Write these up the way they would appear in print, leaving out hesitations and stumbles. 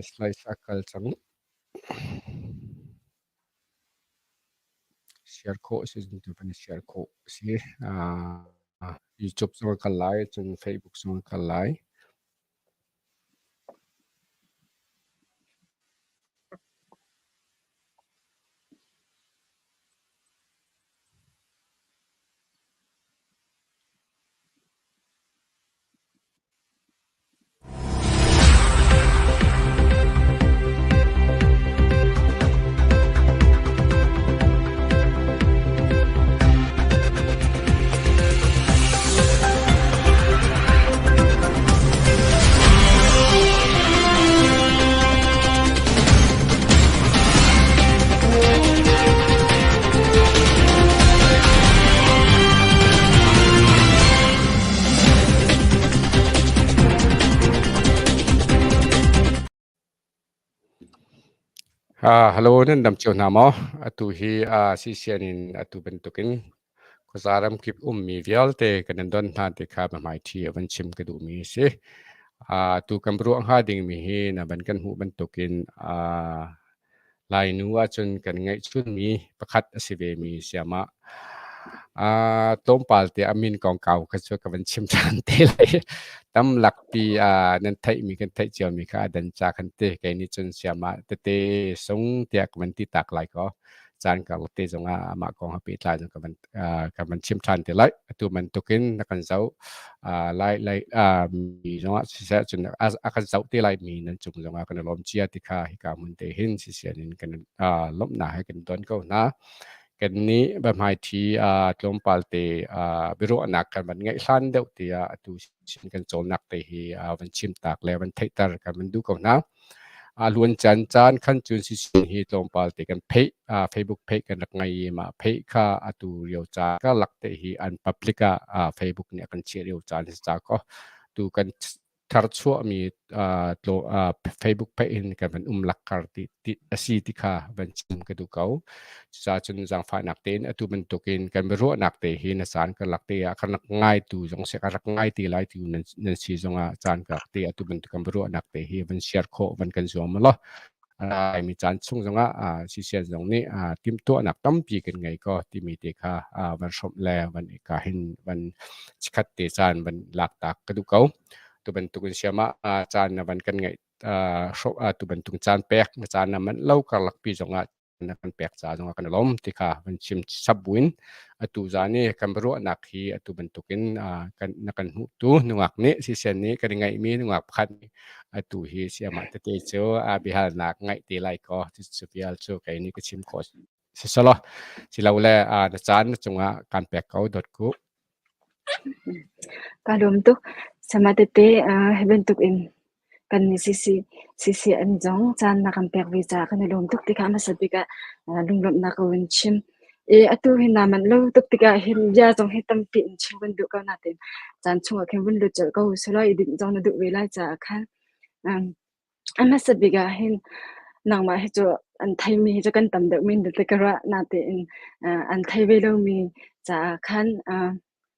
Slice a kal cang. Share khawh si tu van share khawh si. YouTube zong a kal lai, cun Facebook zong a kal lai. Hello, nan dam cio hna maw? Atu hi CCN in atu bantukin khuaza ramkip ummi vialte kan in don hna ti kha hmaithli a van chim ka duhmi a si. Atu kan ruah hnga dingmi hi na van kan hmuh bantukin Lainu ahcun kan ngeihchunmi pakhat a si vemi siamah tlawmpal te a min kongkau kha cu ka van chim ṭhan te lai. Tamlakpi nan theihmi kan theih ciomi kha a dan ca khan te kei nih cun siamah tete sung tiah ka van ti tak lai kaw caan karlak te zongah amah kong he pehtlai zong ka van chim ṭhan te lai. Atu bantukin na kan zoh lai lai mi zongah siseh cun a kan zoh te lai mi nan cung zongah kan i lawm cia ti kha hika hmun te hin sisian in kan lawmhnak he kan don ko hna. Kan nih biahmaiṭhi tlawmpal te biaruahnak kan van ngeih hlan deuh tiah atu sin kan cawlnak te hi van chim tak le van theihter kan van duh ko hna. A luan caan caan khan cun sisin hi tlawmpal te kan pheih Facebook pheih kan rak ngei i mah pheih kha atu lio caan karlak te hi an public ah Facebook nih a kan chiah lio caan si ca kaw tu kan tharchuahmi Facebook pheih in kan van um lakkar ti, ti a si ti kha van chim ka duh ko. Cucaah cun zaangfahnak tein atu bantukin kan biaruahnak te hi na caan karlak te ah kan rak ngaitu zong si ka rak ngai te lai tu nan, nan si zongah caan karlak te atu bantuk kan biaruahnak te hi van share khawh van kan zuam law mi caan chung zongah CCN zong nih timhtuahnak tampi kan ngei ko timi te kha van hrawmh le van ka hin van chikhat te caan van lak tak ka duh ko. Tu bantukin siam ah caan na van kan ngeih tu bantuk caan pek na caan na manh lo karlak pi zongah na kan pek ca zongah kan lawm ti kha van chim sap buin atu zan i kan ruahnak hi atu bantukin kan na kan hmuhtu nungak nih sisen nih kan i ngaihmi nungak pakhat nih atu hi siamah tete cu a biahalnak ngaih te lai ko cu vial cu kei nih ka chim khawh siselaw silole na caan na cungah kan pek ko dot ku. Ka lawm tuk. Sama tete hi bantuk in kan nih CCN zong caan na kan pek ve caah kan i lawm tuk ti kha hmasa bik ah lunglawmhnak ka vun chim. I atu hi naa manh lo tuk tikah hin bia zong hi tampi in chim kan duh ko nain caan chungah khin vun lut colh ko usih law i dinh zong na duh ve lai caah khan a hmasa bik ah hin nangmah hi cu an theimi hi cu kan tam deuh men ti ka ruah natein an thei ve lomi caah khan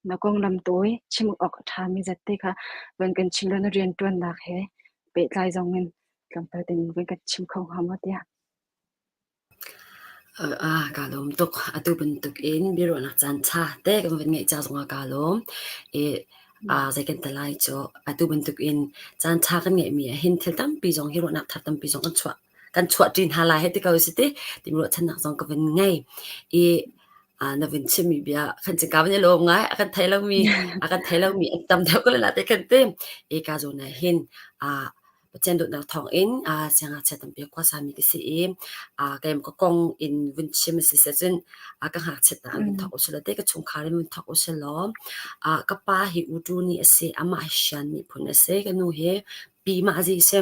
na konglam tawi chim awk a ṭhami zat te kha van kan chim law na rianṭuannak he pehtlai zong in tlawmpal tein van kan chim kho hnga maw tiah. Kaa lawm tuk. Atu bantuk in biaruahnak caan ṭha te kan van ngeih ca zongah kaa lawm. I zei kan ti lai cu atu bantuk in caan ṭha kan ngeihmi ah hin thil tampi zong hi ruahnak thar tampi zong kan chuahṭi hna lai hei ti ko si ti timi ruahchannak zong ka van ngei. I na vun chimmi bia kan cingka van i lawm ngai. A kan thei lomi a kan thei lomi an tam deuh ko lai te kan ti. I ka zawn ah hin Pathian dawtnak thawngin siangngakchia tampi a khuasami ka si i keimah ka kong in vun chim a si cun ka ngakchiatnak in vun thawk usih law te ka chungkhar in vun thawk usih law ka pa hi U Tu Ni a si. Amah hi Shan miphun a si. Ka nu hi Pi Mah Zi a si.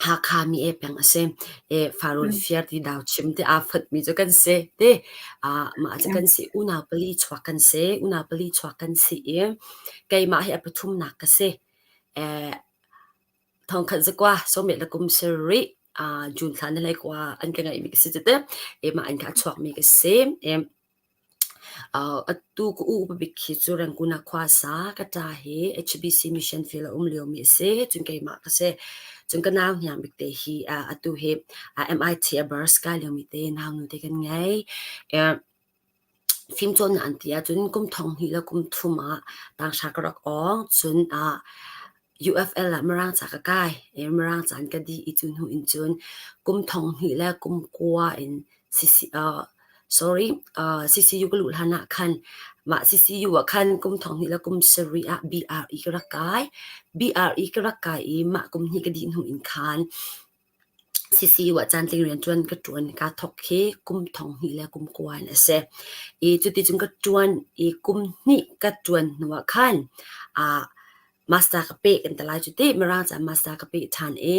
Hakha mi e peng a si. Farrawn Fiar ti dau chim ti aa fonhmi cu kan si ti. Mah cu kan si. Unau pali chuak kan si. Unau pali chuak kan si i keimah hi a pathumnak ka si. Thongkhat zakua sawmiat le kum sarih June thla ni hlei kua an ka ngeihmi ka si cu teh. Mah in kha a chuakmi ka si. Atu ka u upa bik khi cu Rangoon ah khua a sa. Ka ṭa hi HBC Mission Field a um liomi a si. Cun keimah ka si. Cun ka nau hniang bik te hi atu hi MIT a bars kai liomi te naunu te kan ngei. Fimcawnnak an ti ahcun kum thong hnih le kum thum ah tanghra ka rak awng. Cun UFL ah Mirang ca ka kai. Mirang ca an ka dih i cu hnu in cun kum thong hnih le kum kua in sorry, CCU ka luh hlan ah khan mah CCU ah khan kum thong hnih le kum sarih ah BRE ka rak kai. BRE ka rak kai i mah kum hnih ka dih hnu in khan CCU ah caantling rianṭuan ka ṭuan kaa thawk hi kum thong hnih le kum kua in a si. I cuticun ka ṭuan i kum hnih ka ṭuan hnu ah khan master ka peh kan ti lai cu tih. Mirang ca master ka peh ṭhan i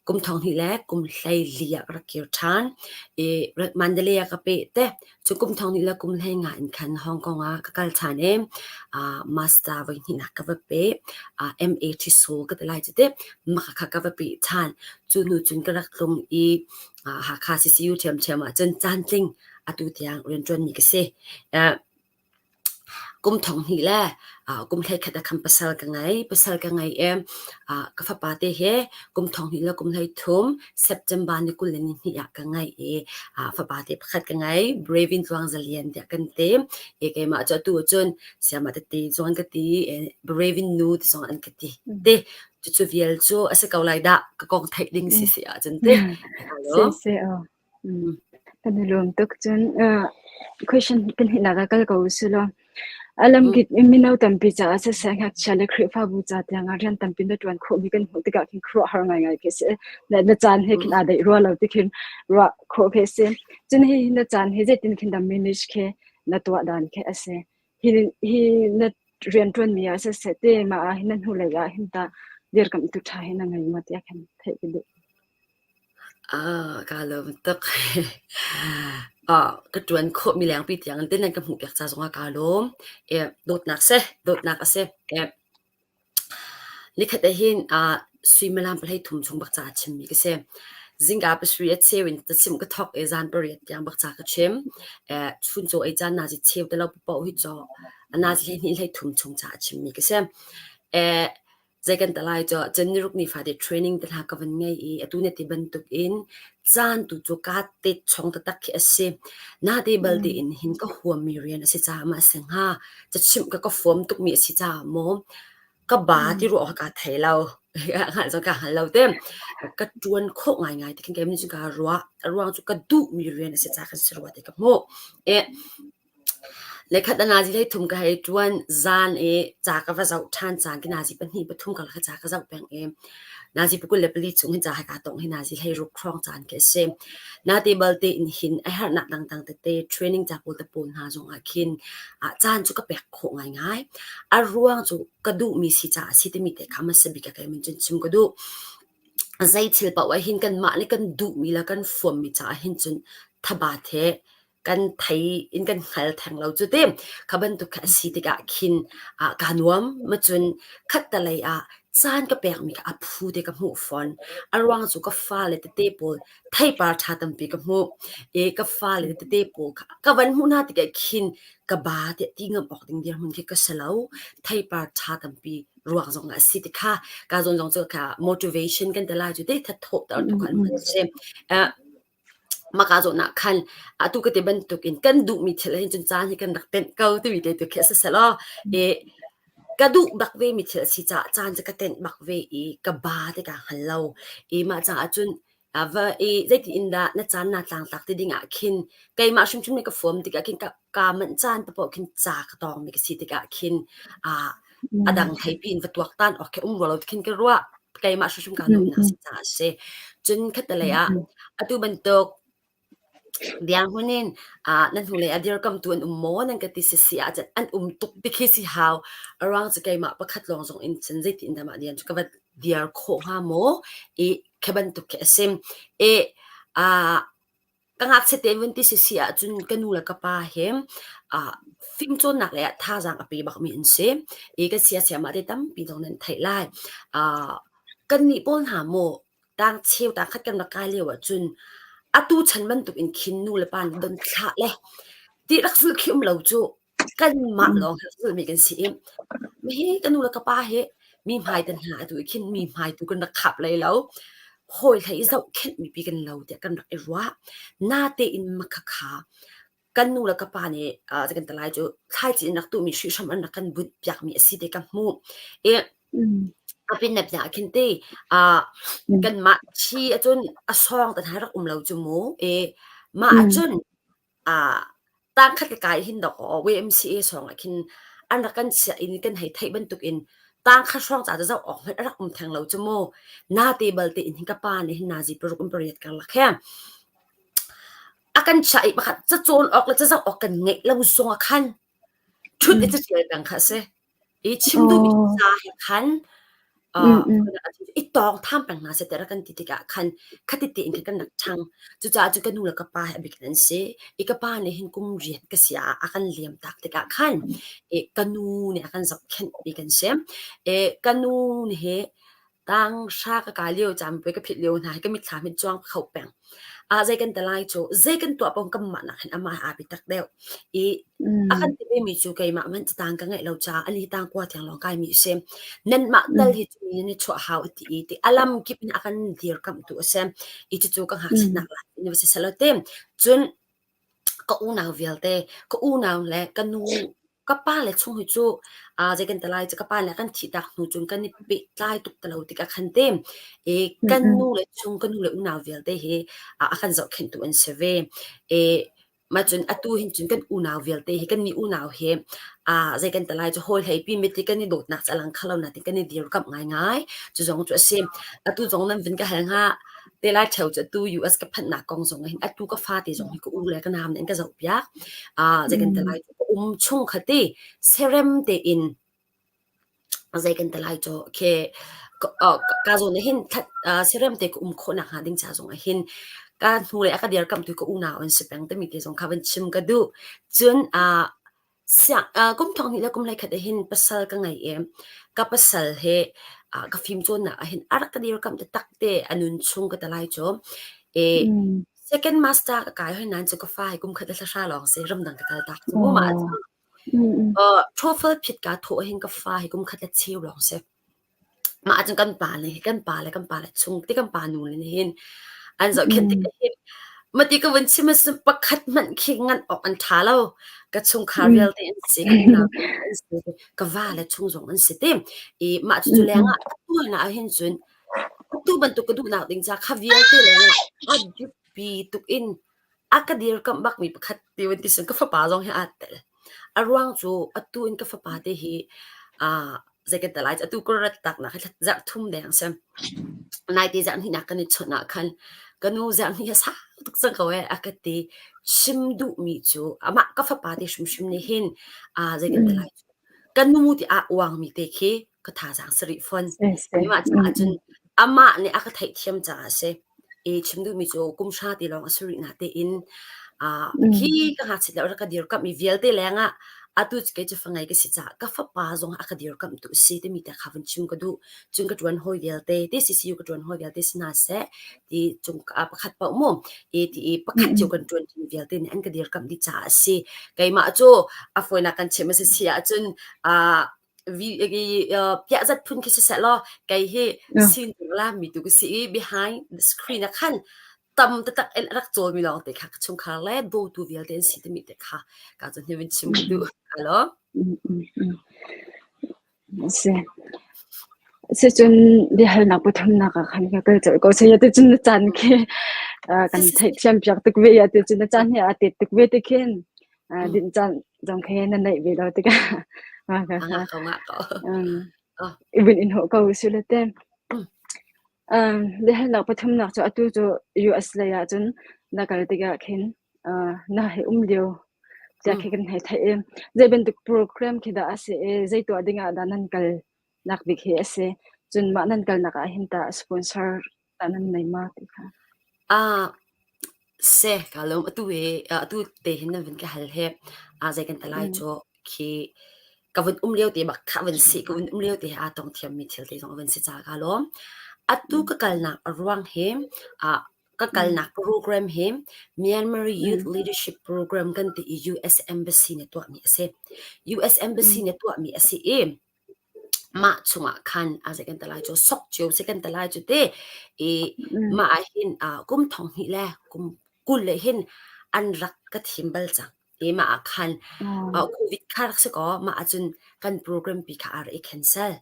kum thong hnih le kum 14 ah ka rak kir ṭhan i Mandalay ah ka peh te. Cu kum thong hnih le kum 15 in khan Hong Kong ah ka kal ṭhan i master voi hnihnak ka va peh. MA ṭhisaw ka ti lai cu tih. Mah kha ka va peh ṭhan. Cu hnu cun ka rak tlung i Hakha CCU ṭhiamṭhiam ah cun caantling atu tiang rianṭuanmi ka si. Kum thong hnih le kum 11 ah khan pasal ka ngei. Pasal ka ngei i ka fapa te hi kum thong hnih le kum 13 September ni 22 ah ka ngei i fapa te pakhat ka ngei. Bravin Tluang Za Lian tiah kan ti. I keimah cu atu ahcun sayamah tete zong an ka ti, Bravin nu ti zong an ka ti. Te cucu vial cu a si ko lai dah ka kong theih ding si si ahcun te. Si si aw. Kan i lawm tuk. Cun question kan hnihnak ah kal ko usih law a lamkip in mino tampi caah siseh ngakchia le Khrihfabu ca tiangah rian tampi na ṭuan khawhmi kan hmuh tikah khin khuaruahhar ngaingai khi a si. Na caan he khin aa daih rua lo ti khin ruah khawh khi a si. Cun hihi na caan hi zeitin khin dah manage khi na tuah dan khi a si. Hi, hi na rianṭuanmi ah siseh te mah ah hin na hnulei ah hin tah dirkamhtu ṭha hi na ngei maw tiah khan theih ka duh. Ah, kaa lawm tuk. Ah, ka ṭuan khawhmi lengpi tiang in nan ka hmuhpiak ca zongah kaa lawm. Eh, dawtnak si, dawtnak a si. Eh, nikhat ahhin ah suimilam 13 chung bak ca a chimmi ka si. Zingka pasarih a cheu in cachimh ka thawk i zan pariat tiang bak ca ka chim. Eh, chuncaw ei caan nazi cheu te lo paoh hi caw a nazi 12 13 chung ca a chimmi ka si. Eh, Zei kan ti lai cu cun niruk ni fate training te hna ka van ngei i atu na ti bantuk in caan tu cu kaa tet chong taktak khi a si. Nate bal tein hin ka huammi rian a si caah ma a si hnga? Cachimh ka ka fuam tukmi a si caah maw ka ba ti ruah awk kaa thei lo. Hngalh zong kaa hngal lo te. Ka ṭuan khawh ngaingai ti khin keimah nih cun kaa ruah. A ruang cu ka duhmi rian a si caah kan si rua ti ka hmuh. Eh, Lekhat a nazi 13 ka hei ṭuan zan i ca ka va zoh ṭhan caan khi nazi pahnih pathum karlak khi ca ka zoh peng i nazi 24 chung hin ca he kaa tongh hi nazi 16 hrawng caan khi a si. Nate balte in hin a herhnak dangdang tete training ca pawl te pawl hna zong ah khin caan cu ka pek khawh ngaingai. A ruang cu ka duhmi si caah a si timi te kha hmasa bik ah kei min cun chim ka duh. Zei thil paoh ah hin kanmah nih kan duhmi le kan fuammi caah hin cun thabat he kan thei in kan hngal theng lo cu ti. Kha bantuk kha a si tikah khin ah kaa nuam. Macun khattelei ah caan ka pekmi kha a phu te ka hmuh fawn. A ruang cu ka fale tete pawl theipar ṭha tampi ka hmuh. I ka fale tete pawl kha ka van hmuh hna tikah khin ka ba tiah ti ngam awk ding dirhmun khi ka si lo. Theipar ṭha tampi ruang zong ah a si ti kha ka zawn zong cu kha motivation kan ti lai cu te thathawhter tu kha an hman si. Uh, Maka zawn ah khan atu ka ti bantukin kan duhmi thil ah hin cun caan hi kan rak tenh ko timi te tu khi a si selaw i ka duh bak ve mi thil a si caah caan cu ka tenh bak ve i ka ba ti kaa hngal lo. I mah caah cun va i zeitin in dah na caan naa tlangtlak ti ding ah khin keimah hrimhrim nih ka fuam tikah khin ka kaa manh caan paoh khin ca ka tawngmi ka si tikah khin a dang theipi in va tuaktan awk khi um rua lo ti khin ka ruah. Keimah hrimhrim kaa nuamhnak a si caah a si. Cun khattelei ah atu bantuk dirhmun in nan hnulei ah dirkamtu an um maw nan ka ti sisi ahcun an um tuk ti khi si hau. A ruang cu keimah pakhat lawng zong in cun zeitin dah mah rian cu ka va dir khawh hnga maw i khi bantuk khi a si. I Ka ngakchia tein vun ti sisi ahcun ka nu le ka pa he fimcawnnak lei ah thazaang a pe bakmi an si. I ka siasiamah te tampi zong nan theih lai. Kannih pawl hna maw tangcheu tangkhat kan rak kai lio ahcun atu chan bantuk in khin nu le pa nih don thlah le Ti rak zulh khi um lo cu. Kanmah lawng hi zulhmi kan si i mihi ka nu le ka pa hi mi hmai te hna atu i khin mi hmai tu kan rak khap hlei lo. Hawi hlei i zohkhenhmi pi kan lo tiah kan rak i ruah. Natein makhakha kan nu le ka pa nih kan ti lai cu thlaici in rak tuhmi hrihhram an rak kan bunh piakmi a si ti ka hmuh. I a pinap ah khin ti kanmah thi ahcun a sawng te hna rak um lo cu mu. I mah ahcun Tangkhat ka kai hin dawkaw YMCA sawng ah khin an rak kan chiah i kan hei theih bantukin tangkhat hrawng ca cu zoh awk hmanh a rak um theng lo cu mu. Nate balte in hin ka pa nih hin nazi paruk in pariat karlak he a kan chiah i pakhat cacawn awk le cazoh awk kan ngeih lo zong ah khan ṭhut i caṭial peng kha a si. I chim duhmi ca he khan i tawng tham peng hna seh tiah rak kan ti tikah khan khati tein khan kan rak ṭhang. Cucaah cu ka nu le ka pa he a bik in an si. I ka pa nih hin kum riat ka si ah a kan liam tak tikah khan i ka nu nih a kan zohkhenh ti kan si. I ka nu nih hi Tanghra ka kai lio caanpuai ka phit lio hna hi ka mitthlam hin cuang kho peng. Ah zei kan ti lai cu zei kan tuah paoh kanmah nak hin amah aa biatak deuh. I a kan ti vemi cu keimah hmanh catang ka ngeih lo caah ali tang kua tiang lawng kaimi a si. Nanmah tal hi cu mi nan i chuah hau a ti i ti a lam kip in a kan dirkamhtu a si. I cucu ka ngakchiatnak lai in va si seh law ti. Cun ka unau vialte, ka unau le ka nu ka pa le chung hi cu zei kan ti lai cu ka pa le kan thih tak hnu cun kan i pehtlai tuk ti lo tikah khan te i kan nu le chung ka nu le unau vialte hi a kan zohkhenhtu an si ve. I mah cun atu hin cun kan unau vialte hi kan nih unau hi zei kan ti lai cu hawi hlei pi mit hi kan i dawtnak cu a lang kho lo nain kan i dirkamh ngaingai. Cu zong cu a si. Atu zong nan vun ka hal hnga. Te lai ṭheo cu atu US ka phanhnak kong zong ah hin atu ka fate zong hi ka u le ka nau nih an ka zohpiak. Zei kan ti lai cu ka um chung kha ti serem tein zei kan ti lai cu khi ka zawn ah hin serem te ka um khawh nakhnga ding ca zong ah hin ka hnulei a ka dirkamhtu ka unau an si peng timi te zong kha van chim ka duh. Cun Kum thong hnih le kum hleikhat ah hin pasal ka ngei i ka pasal hi ka fimcawnnak ah hin a rak ka dirkamh taktak te a nun chung ka ti lai cu. I second master ka kai hoi nain cu ka fa hi kum khat le thla hra lawng si ramdang ka kal tak cu mu mah cu. TOEFL phit kaa thawh ahhin ka fa hi kum khat le cheu lawng si. Mah ahcun kan pa nih kan pa le kan pa le chung ti kan pa nu le nih hin an zohkhenh tik ahhin mati ka vun chim ahcun pakhat hmanh khi nganh awk an ṭha lo. Ka chungkhar vialte an si, ka unau vialte an si, ka va le chung zong an si te. I mah cucu lengah atu hna ahhin cun atu bantuk ka duhnak ding ca kha vialte lengah a biapi tuk in A ka dirkamh bakmi pakhat ti van ti cun ka fapa zong hi aa tel. A ruang cu atu in ka fapa te hi aa zei kan ti lai atu ka rat taknak hi zarh thum deng a si. Naite zarh hnihnak kan i chawnh ah khan ka nu zarh hnih hi a sau tuk cang ko ee a ka ti. Chim duhmi cu amah ka fapa te hrimhrim nih hin aa zei kan ti lai cu ka nu ti aa uangmi te khi ka thazaang si rih fawn. Keimah caah cun amah nih a ka theihthiam caah a si. I chim duhmi cu kum hra ti lawng a si rih natein khi ka ngakchiat lio rak ka dirkamhmi vialte lengah atu cu kei cu fangei ka si caah ka fapa zong a ka dirkamhtu a si timi te kha vun chim ka duh. Cun ka ṭuan hawi vialte ti CCU ka ṭuan hawi vialte si hna seh ti cung pakhat paoh mu i ti i pakhat cio kan ṭuan ṭimi vialte nih an ka dirkamh dih caah a si. Keimah cu a fawinak kan chim a si si ahcun piahzat phun khi siseh law kei hi sin lami tu ka si i behind the screen ah khan tam taktak in a rak cawlmi lawng te kha ka chungkhar le dawtu vialte an si timi te kha ka cu hni vun chim ka duh. Hello. Si. Sicun biahalnak pathumnak ah khan ka kal colh ko. Saya tu cun na caan khi kan theihthiam piak tuk ve ya tu cun na caan hi aa tet tuk ve te khin dinh caan zong khi na neih ve lo tikah Ngah ko ngah ko. I vun in hawh ko su le te. Biahalnak pathumnak cu atu cu US lei ah cun na kal tikah khin na hei um lio tiah khi kan hei theih i zei bantuk program khi dah a si i zei tuah ding ah dah nan kal nak bik hi a si. Cun mah nan kalnak ah hin tah sponsor tah nan nei ma ti kha. Ah se ka lawm atu he atu te hin nan vun ka hal he a zei kan talai cu khi ka vun um lio te bak kha vun si ka vun um lio te aa tong thiam mi thil te zong vun si ca ka lawm atu ka kalnak a ruang hi a. Ka kalnak program hi Myanmar Youth Leadership Program kan ti i US Embassy nih tuahmi a si. US Embassy nih tuahmi a si i mah chungah khan a zei kan ti lai cu sok cio si kan ti lai cu ti i mah ah hin kum thong hnih le kum 20 le hin an rak ka thim bal cang. I mah ah khan COVID kha rak si kaw mah ahcun kan program pi kha aa rak i cancel.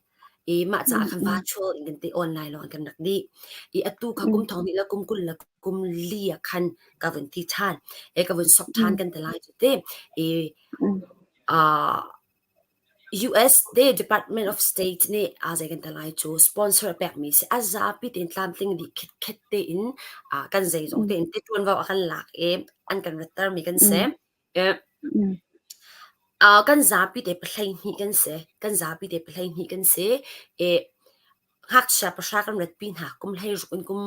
I mah caah khan virtual in kan ti online lawng in kan rak dih. I atu kha kum thong hnih le kum 20 le kum li ah khan ka vun ti ṭhan. I ka vun sok ṭhan kan ti lai cu ti. I US te Department of State nih aa zei kan ti lai cu sponsor a pekmi si. A zapi tein tlamtling dih khitkhet tein kan zeizong tein te ṭuanvo a kan lak i an kan rattermi kan si. Kan zapi te 12 kan si. Kan zapi te 12 kan si. I Ngakchia pahra kan ratpi hna. Kum 16 in kum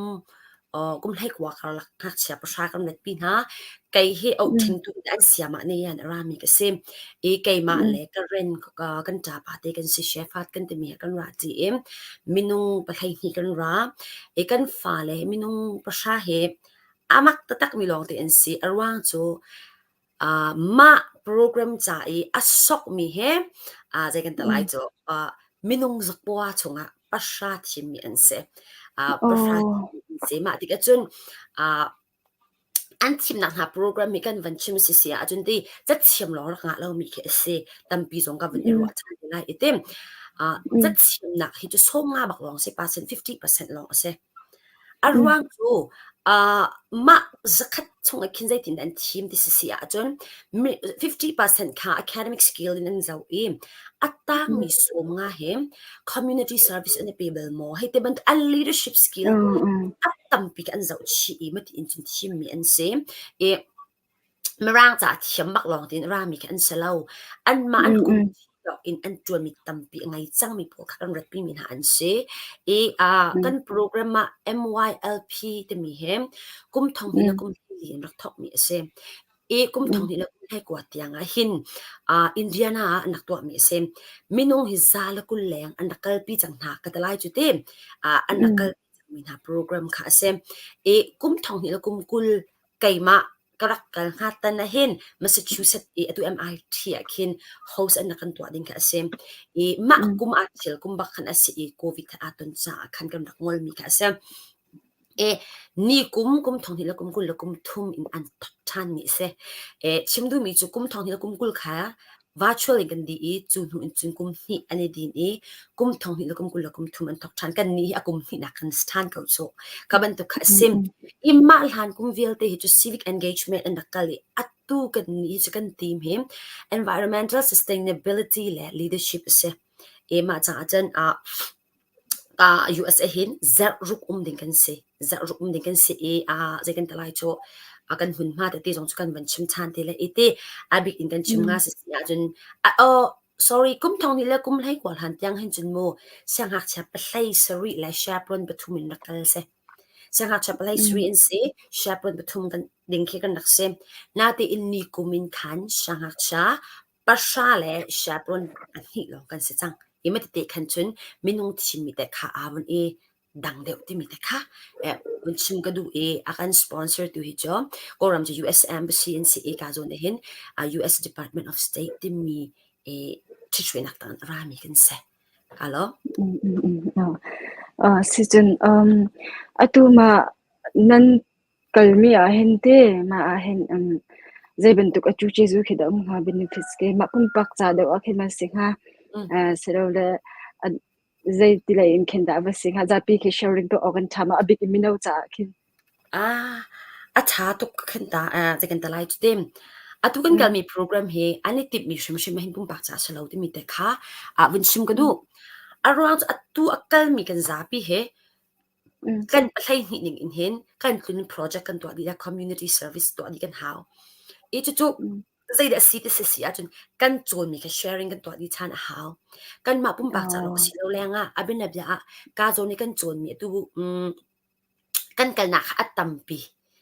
19 karlak ngakchia pahra kan ratpi hna. Kei hi ohṭhingtu in an siam ah nian a rami ka si. I keimah le ka ren kan ṭapa te kan si Shefat kan timi he kan ra ṭi i minung 12 kan ra. I kan fale minung pahra hi a mak taktakmi lawngte an si. A ruang cu Mah program ca i a sokmi hi zei kan ti lai cu minung zakua chungah pahra thimmi an si. Pahra thimmi an si. Mah tikah cun an thimnak hna program hi kan van chim sisi ahcun ti cathiam lawng rak ngah lomi khi a si. Tampi zong ka van i ruah ṭhan te lai i tim. Cathiamnak hi cu 50 bak lawng si, percent 50% lawng a si. A ruang cu mah zakhat chung ah khin zeitin dah an thim ti sisi ahcun 50% kha academic skill in an zoh i a tangmi 50 hi community service an i pe bal maw? Hei ti bantuk an leadership skill a tampi an zoh chih i mati in cun thimmi an si. I Mirang ca a thiam bak lawng tein a rami khi an si lo. Anmah an kum tawk in an ṭuanmi tampi a ngei cangmi pawl kha kan ratpimi hna an si. I kan program ah MYLP timi hi kum thong hnih le kum li in rak thawkmi a si. I kum thong hnih le kum 19 tiang ah hin Indiana ah an rak tuahmi a si. Minung hi 120 leng an rak kalpi cang hna ka ti lai cu ti. An rak kalpi cangmi hna program kha a si. I kum thong hnih le kum 20 keimah ka rak kal hnga tan ahhin Massachusetts i atu MIT ah khin host an rak kan tuah ding kha a si. I mah kum aa thil kum bak khan a si i COVID aa ton caah khan kan rak ngolmi kha a si. E ni kum kum thong hnih le kum 20 le kum thum in an thok ṭhan mi a si. E chim duhmi cu kum thong hnih le kum 20 kha virtual in kan dih i cu hnu in cun kum hnih an i din i kum thong hnih le kum 20 le kum thum an thok ṭhan. Kan nih hi a kum hnihnak kan si ṭhan ko cu. Kha bantuk kha a sim. I mah hlan kum vialte hi cu civic engagement an rak kal i atu kan nih hi cu kan team hi environmental sustainability le leadership a si. I mah caah cun ah USA hin zarh ruk um ding kan si. Zarh ruk um ding kan si i zei kan ti lai cu kan hmunhma tete zong cu kan van chim ṭhan te lai i ti a bik in kan chim nga si si ahcun oh sorry kum thong hnih le kum 19 hlan tiang hin cun mu siangngakchia 17 le chaperone pathum in rak kal si. Siangngakchia 17 in si chaperone pathum kan ding khi kan rak si. Natein ni kum in khan siangngakchia pahra le chaperone pahnih lawng kan si cang. Hi ma tete khan cun minung thimmi te kha aa vun i dang deuh timi te kha vun chim ka duh i a kan sponsor tu hi cu Kawlram cu US Embassy an si i ka zawn ah hin US Department of State timi i ṭhithruainak tang in a rami kan si. Halo. Sicun atu ma nan Kalmi ahhin te mah ahhin zei bantuk a cu khi dah um hnga benefits khi mah pumpak ca deuh ah khin ma si hnga silole zei ti lei in khin dah va si hnga zapi khi sharing tuah awk an ṭha ma a bik in mino caah khin. Ah, a ṭha tuk khin ta zei kan ta lai cu tim. Atu kan kalmi program hi an i timhmi hrimhrim hin pumpak ca a si lo timi te kha vun chim ka duh. A ruang cu atu a kalmi kan zapi hi Kan 12 ning in hin kan tlun project kan tuah dih le community service tuah dih kan hau. I cucu zeidah a si ti si ahcun kan cawnmi kha sharing kan tuah dih ṭhan a hau. Kanmah pumpak ca lawng a si lo lengah a bianabia ah ka zawn i kan cawnmi atu kan kalnak kha a tampi.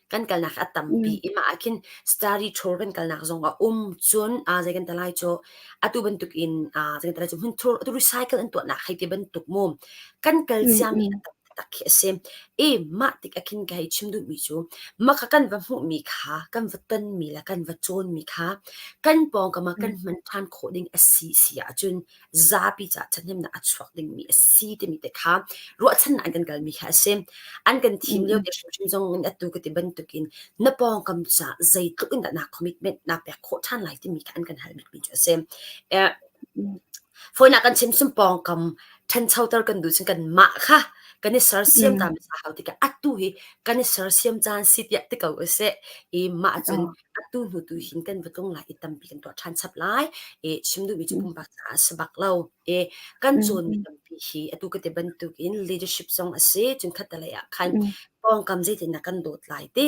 Kan kalnak a tampi i mah ah khin study tour kan kalnak zong a um. Cun zei kan ti lai cu atu bantukin zei kan ti lai cu hmunthur atu recycle an tuahnak hei ti bantuk mu kan kal ciami a tam. taktak khi a si. I mah tik ah khin ka hei chim duhmi cu mah kha kan va hmuhmi kha, kan va tonmi le kan va cawnmi kha kan pawngkam ah kan hman ṭhan khawh ding a si si ahcun zapi caah ṭhahnemnak a chuak dingmi a si timi te kha ruahchannak in kan kalmi kha a si. An kan thim lio te hrimhrim zong in atu ka ti bantukin na pawngkam caah zeitluk in dah naa commitment naa pek khawh ṭhan lai timi kha an kan hal bikmi cu a si. Eh, Fawinak kan chim cun pawngkam ṭhanchoter kan duh cun kanmah kha kan i sersiam ta hmasa hau tikah atu hi kan i sersiam caan si tiah ti ko usih. I mah cun atu hnu tu hin kan va tlung lai i tampi kan tuah ṭhan chap lai. I chim duhmi cu pumpak caah a si bak lo. I kan cawnmi tampi hi atu ka ti bantukin leadership zong a si. Cun khattelei ah khan pawngkam zeitindah kan dawt lai ti,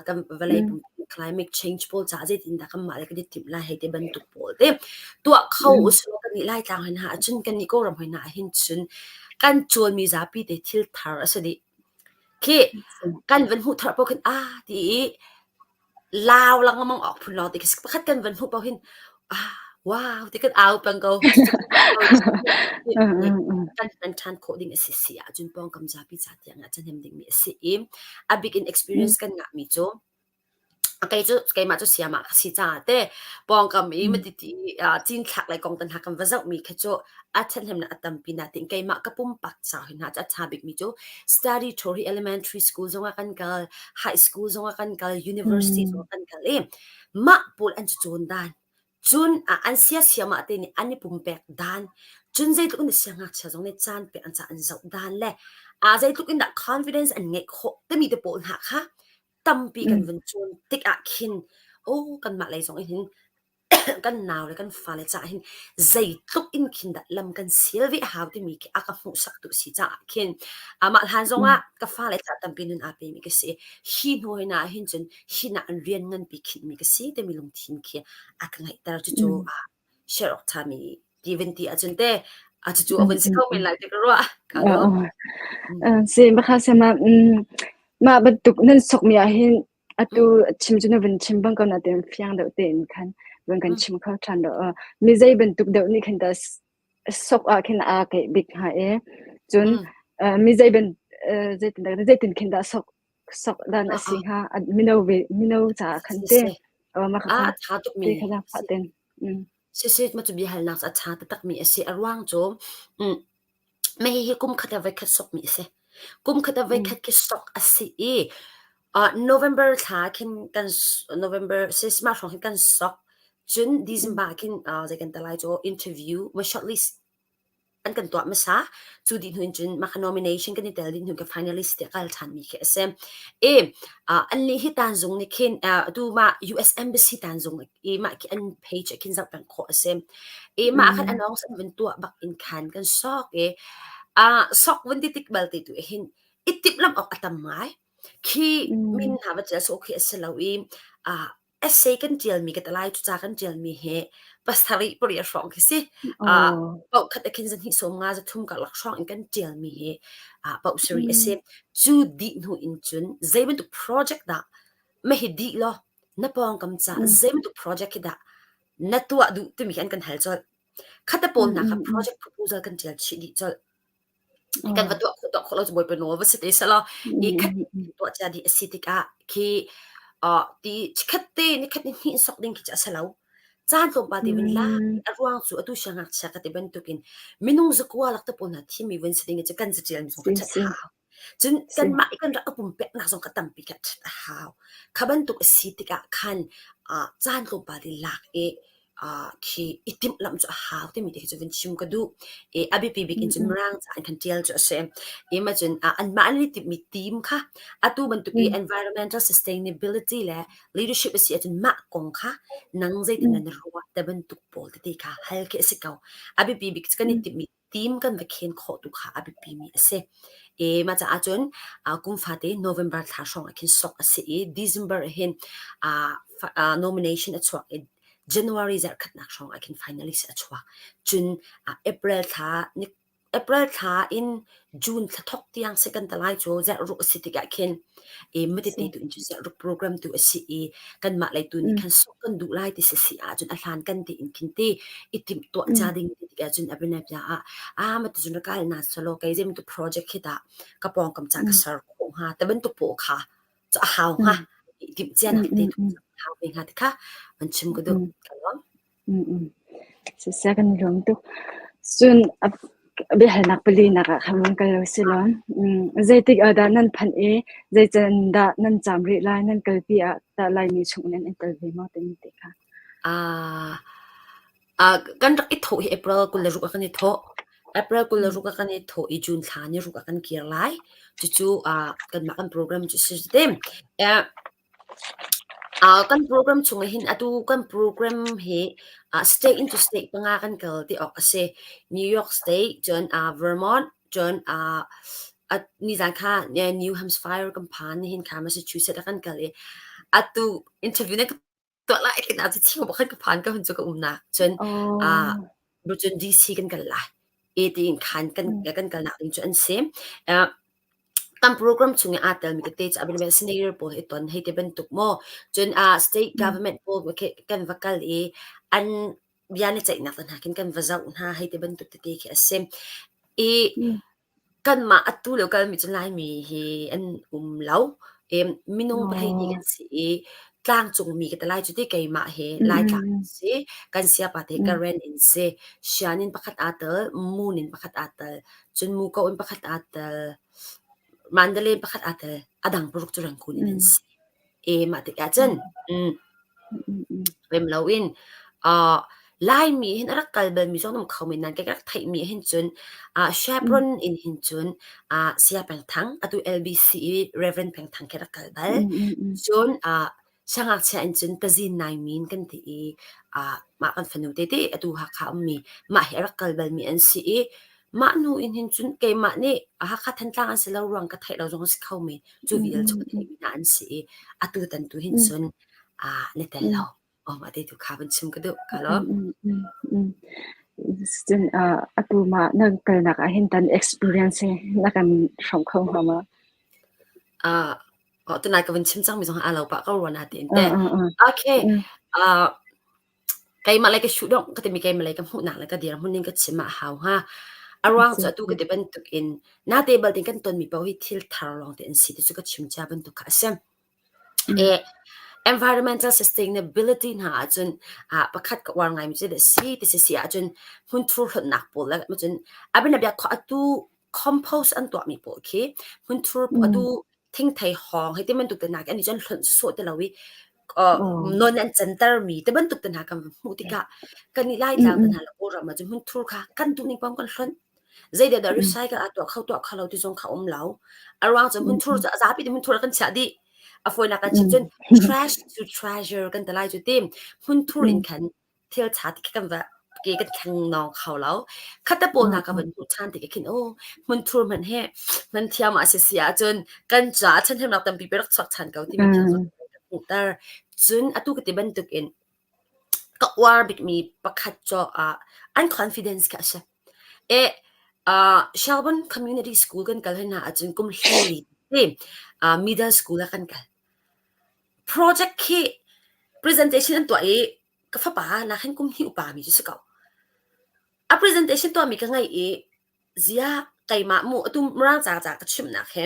kan vawlei pumpi climate change pawl caah zeitindah kanmah le kan i timh lai hei ti bantuk pawl te tuah kho usih kan nih Laitlang hoi hna ahcun kan nih Kawlram hoi hna ahhin cun kan cawnmi zapi te thil thar a si dih. Khi kan van hmuh thar paoh khin ah ti i lau lengmang awk phun lawng ti khi pakhat kan van hmuh paoh hin ah wow ti kan au peng ko. Kan hman ṭhan khawh ding a si si ahcun pawngkam zapi ca tiang ah ṭhahnem dingmi a si i a bik in experience kan ngahmi cu kei cu keimah cu siamah ka si caah te pawngkam i matiti cinthlak lei kong te hna kan va zohmi khi cu a ṭhahnemnak a tampi natin keimah ka pumpak ca hi hna cu a ṭha bikmi cu study tour hi elementary school zongah kan kal, high school zongah kan kal, university zongah kan kal i mah pawl an cawn dan cun an siasiamah te nih an i pumpek dan cun zeitluk in siangngakchia zong nih caan pek an ca an zoh dan le zeitluk in dah confidence an ngeih khawh timi te pawl hna kha tampi kan vun cawn tik ah khin aw kanmah lei zong in hin kan nau le kan fale caah hin zeitluk in khin dah lam kan sial ve a hau timi khi a ka hmuhsak tu si caah khin amah hlan zongah ka fale caah tampi nun aa pemi ka si. Hi hnu hoi na ah hin cun hi nak in rian nganpi khinhmi ka si timi lungthin khi a ka ngeihter. Cucu share awk ṭhami ti vun ti ahcun te a cucu a vun si kho men lai ti ka ruah. Ka lawm. Si bakha sema mah bantuk nan sokmi ah hin atu chim cu na vun chim bang ko na tein fiang deuh tein khan vun kan chim kho ṭhan lo. Mi zei bantuk deuh nih khin dah sok ah khin aa keih bik hnga i cun mi zei ban zeitin dah zeitin khin dah sok sok dan a si hnga mino ve mino caah khan te mah kha a ṭha tukmi te kha zaangfah ten. Siseh mah cu biahalnak cu a ṭha taktakmi a si. A ruang cu mah hihi kum khat ah voikhat sokmi a si. Kum khat ah voikhat khi sok a si i November thla khin kan November mah hrawng khin kan sok. Cun December khin zei kan ti lai cu interview ma shortlist an kan tuah hmasa. Cu dih hnu in cun mah kha nomination kan i tel dih hnu ka finalist tiah kal ṭhanmi khi a si. I annih hi tanzung nih khin atu mah US Embassy tanzung i mah khi an page ah khin zoh peng khawh a si. I mah ah khan announce an vun tuah bak in khan kan sok i sok vun ti tik balte tu hin i timhlamh awk a tam ngai. Khi min hna va ṭial sawh khi a si lo i essay kan ṭialmi ka talai cu ca kan ṭialmi hi pasarih pariat hrawng khi si. Paoh khat ah khin zahnih 50 zathum karlak hrawng in kan ṭialmi hi paoh sarih a si. Cu dih hnu in cun zei bantuk project dah mah hi dih law na pawngkam caah zei bantuk project hi dah na tuah duh timi khi an kan hal colh. Khat a pawl hna kha project proposal kan ṭial chih dih colh. Kan va tuah khawh tuah khawh lo cu Bawipa nawl va si te selaw i khat tuah cia dih a si tikah khi ti chikkhat te nikhat ni hnih sok ding khi cu a si lo. Caan tlawmpal te vun lak a ruang cu atu siangngakchia ka ti bantukin minung zakua lak te pawl hna thimmi vun si ding cu kan catial mi zong ka ṭhat hau. Cun kanmah i kan rak i pumpeknak zong kha tampi kha ṭhat a hau. Kha bantuk a si tikah khan caan tlawmpal i lak i khi i timhlamh cu a hau timi te khi cu vun chim ka duh. I a biapi bik in cun Mirang ca in khan ṭial cu a si. I mah cun anmah an i timhmi team kha atu bantuk i environmental sustainability le leadership a si ahcun mah kong kha nang zeitin na ruah te bantuk pawl tete kha hal khi a si ko. A biapi bik cu kan i timhmi team kan va khen khawh tu kha a biapimi a si. E mah caah cun kum fate November thla hrawng ah khin sok a si i December ah hin nomination a chuak i January zarhkhatnak hrawng ah khin finalist a chuak. Cun April thla ni. April thla in June thla thawk tiang si kan ta lai cu zarh ruk a si tikah khin i matete Si. tu in cun zarh ruk program tu a si i kanmah lei tu nih Mm. khan sawh kan duh lai ti si si ahcun a hlan kan tein khin ti i timhtuah Mm. ca ding ti tikah cun a bianabia ah ah mati cun ra kal na selaw kei zei bantuk project khi dah ka pawngkam ca ka Mm. ser khawh hnga ti bantuk pawl kha cu a hau hnga Mm. i timh cia Mm. nak te Mm. tu Mm. hau ve hnga ti kha an chim ka duh. Mm. Ka lawm. Mm. Mm. Siseh kan i lawm tuk. Cun a biahalnak palinak ah khan vung kal lo si law, zeitik ah dah nan phanh i zei can dah nan caam rih lai, nan kalpi ah tah Laimi chung nan i tel ve maw timi te kha. Ah, ah, kan rak i thawh hi April 26 ah kan i thawh. April 26 ah kan i thawh i June thla ni ruk ah kan kir lai. Cucu ah kanmah kan program cu si te. Eh, Kan program chung ah hin atu kan program hi state in cu state panga kan kal ti awk a si. New York State, cun Vermont, cun nizan kha New Hampshire kan phan, nihin kha Massachusetts ah kan kal i atu interview na ka tuah lai ti na cu chim pakhat ka phan ka hun cu ka umnak. Cun cun DC kan kal lai. E tiin khan kan kan kalnak ding cu an si. Kan program chung i aa telmi tete cu a bianabia senator pawl he ton hei ti bantuk maw, cun state government pawl khi kan va kal i an bia na ceihnak te hna khin kan va zoh hna hei ti bantuk tete khi a si. I kanmah atu lio kalmi cu Laimi hi an um lo. I minung 12 kan si i tlangcungmi ka ti lai cu ti keimah hi Laitlang kan si. Kan siapa te Karen in si. Sian in pakhat aa tel, Moon in pakhat aa tel. Cun muko in pakhat aa tel, Mandalay in pakhat aa tel, a dang paruk cu Rangoon in an si. E mah tikah cun rem loin uh, Laimi hin a rak kal balmi zong an um kho men nain kei ka rak theihmi hin cun uh, Chevron in hin cun uh, Saya Peng Thang atu LBC i Reverend Peng Thang khi rak kal bal. Cun uh, Siangngakchia in cun tazin nai min kan ti i ah mah kan fanu tete atu Hakha ummi mah hi a rak kal balmi an si i mah hnu in hin cun keimah nih Hakha Thantlang an si lo ruang ka theih lo zong a si kho men. Cu vial cu ka theihmi hna an si i atu tan tu hin cun ah na tel lo. Oh mah te tu kha van chim ka duh. Ka lawm. Cun atu mah na kalnak ah hin tan experience hi na kan hrawm kho hnga ma? Ah Oh, tunai ka vun chim cangmi zong aa lo pah ko rua na tiin te. Okay. Uh, keimah lei ka shuh dong ka timi keimah lei ka hmuhnak le ka dirhmun ning ka chim ah hau ha. A ruang cu atu ka ti bantuk in na te bal tin kan tonmi paoh hi thil thar lawng te an si ti cu ka chim cia bantuk kha a si. E environmental sustainability hna ahcun ah pakhat ka uar ngaimi cu si ti si si ahcun hmunthur hlonhnak pawl le cun abinabia atu compost an tuahmi pawl khi hmunthur atu thingthei hawng hei ti bantuk te hna khi an i cun hlonh sawsawh ti lo i non an cantermi ti bantuk te hna kan hmuh tikah kan i Laitlang te hna le Kawlram ah cun hmunthur kha kan duh ning paoh kan hlonh. Zeidah dah recycle aa tuah kho tuah kho lo ti zong kha um lo. A ruang cu hmunthur cu a zapi te hmunthur ah kan chiah dih. A fawinak kan chim cun trash to treasure kan ti lai cu ti. Hmunthur in khan thil ṭha ti khi kan va ke kan thleng nawng kho lo. Khat pawl hna ka van hmuh ṭhan tik ah khin aw hmunthur hmanh hi hman thiam ah si ahcun kan caah ṭhahnemnak tampi pe rak chuak ṭhan ko timi thil cu ka hmuhter. Cun atu ka ti bantuk in ka uar bikmi pakhat cu ah an confidence kha a si. E uh, Shelburne Community School kan kal hna ahcun kum 14 te uh, middle school ah kan kal. Project khi presentation an tuah i ka fapa nakhin kum hnih upa mi cu si ko. A presentation tuahmi ka ngaih i ziah keimah mu atu Mirang ca ca ka chimnak he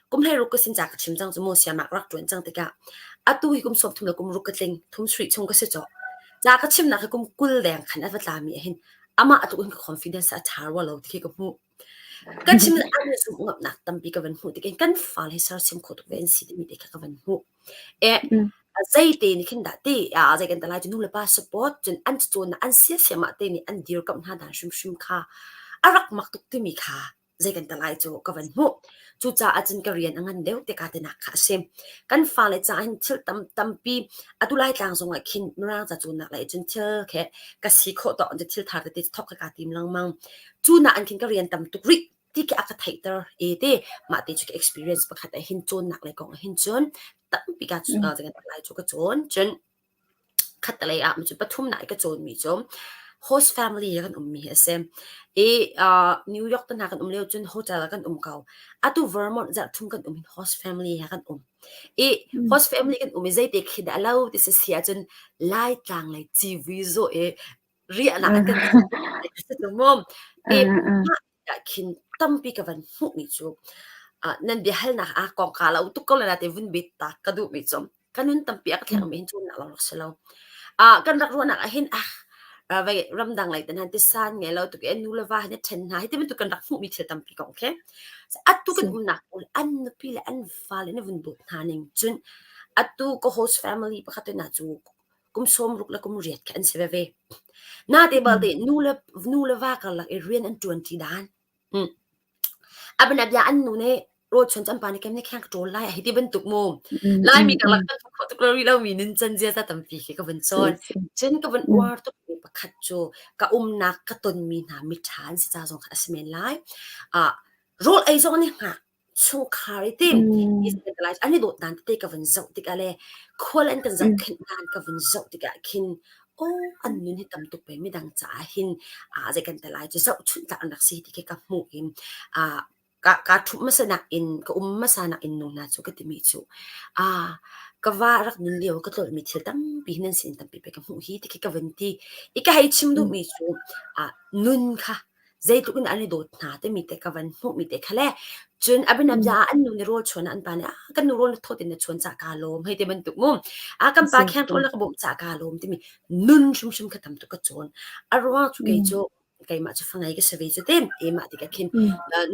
kum 16 ka sin ca ka chim cang cu mu siamak rak ṭuan cang tikah atu hi kum 30 le kum ruk ka tling thum sri chung ka si cawh. Ca ka chimnak hi kum 20 leng khan a va tlami ahhin amah atu in ka confidence a ṭha rua lo ti khi ka hmuh. Kan chim an zumh ngamnak tampi ka van hmuh tik kan fale hi sersiam khawh tuk ve an si timi te kha ka van hmuh. E zeite nih khin dah ti a zei kan ta lai cu nu le pa support cun an cacawnnak an siasiam ah te nih an dirkamh hna dan hrimhrim kha a rak mak tuk timi kha zei kan ta lai cu ka van hmuh. Cucaah cun ka rian a ngan deuh te ka tinak kha a si. Kan fale caah hin thil tam tampi atu Laitlang zong ah khin Mirang ca cawnnak lei cun thil khe ka si khawh tawk in thil thar tete thok ka kaa tim lengmang. Cu nak in khin ka rian tam tuk rih ti khi a ka theihter e te mah te cu ka experience pakhat ah hin cawnnak lei kong ah hin cun tampi ka lai cu ka cawn. Cun khattelei ah cun pathumnak i ka cawnmi cu. host family he kan ummi hi a si. I uh, New York te hna kan um lio cun hotel ah kan um ko. Atu Vermont zarh thum kan um hin host family he kan um. I host family kan um i zeite khi dah lo ti si si ahcun Laitlang lei civui zawh i riahnak an kan mu. I mah ah khin tampi ka van hmuhmi cu ah nan biahalnak ah kongka lo tuk ko le natin vun bet ta ka duhmi cu ka nun tampi a ka thlengmi hin cawnnak lawng rak si lo. Ah kan rak ruahnak ah hin ah vei ramdang lei ten han tisan ngei lo tuk i nu le va hin a ṭhen hna hi ti bantuk kan rak hmuhmi thil tampi kong khi. Atu kan umnak pawl an nupi le an fale na vun dawt hna ning cun atu ka host family pakhat te hna cu kum 60 le kum riat khi an si veve. Nate balte nu le nu le va karlak i rian an ṭuan ṭi dan. Hmm. Abana bia an nu nih rawl chuan cu an pa nih kem nih kheng ka ṭawl lai hi ti bantuk mu. Laimi karlak kan khawh tuk lo rih lomi nuncan ziaza tampi khi ka vun cawn. Cun ka vun uar tuk mi pakhat cu ka umnak ka tonmi hna miṭha an si ca zong kha a si men lai. Ah rawl ei zong an i hngak chungkhar i tim an i dawt dan tete ka vun zoh tikah le khual an kan zohkhenh dan ka vun zoh tikah khin aw an nun hi tam tuk pe midang caah hin ah zei kan te lai cu zohchunh tlak an rak si ti khi ka hmuh in ah ka ka ṭhumh hmasa nak in ka um hmasa nak in nu hna cu ka timi cu ah ka va rak nun lio ka tlolhmi thil tampi hi nan sin tampi pe ka hmuh hi ti khi ka vun ti i ka hei chim duhmi cu ah nun kha zeitluk in an i dawt hna timi te ka van hmuhmi te kha le cun a bianabia ah an nu nih rawl chuan ah an pa nih ah kan nu rawl na thawt in na chuan cah kaa lawm hei ti bantuk mu ah kan pa kheng rawl na ka bawmh cah kaa lawm timi nun hrimhrim kha tam tuk ka cawn a ruang cu kei cu keimah cu fangei ka si ve cu te keimah tikah khin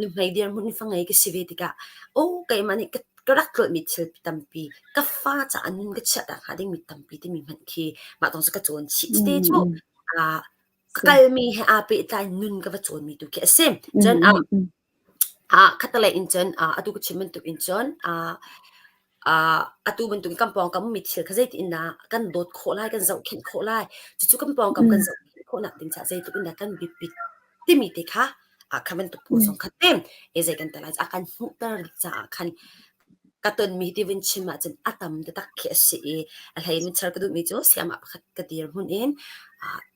nuhmei dirhmun in fangei ka si ve tikah oh keimah nih ka rak tlolhmi thil tampi ka fa caah nun ka chiah ta hnga dingmi tampi timi hmanh khi mah tong cu ka cawn chih te cu Ka kalmi he aa pehtlai nun ka va cawnmi tu khi a si. Cun ah khattelei in cun atu ka chim bantuk in cun atu bantuk in kan pawngkam ummi thil kha zeitin dah kan dawt khawh lai, kan zohkhenh khawh lai. Cucu kan pawngkam kan zohkhenh khawhnak ding caah zeitluk in dah kan biapit timi te kha kha bantuk pawl zong kha te e zei kan tel lai a kan hmuhter caah khan ka tonmi ti vun chim ahcun a tam taktak khi a si i a hlei in char ka duhmi cu siamah pakhat ka dirhmun in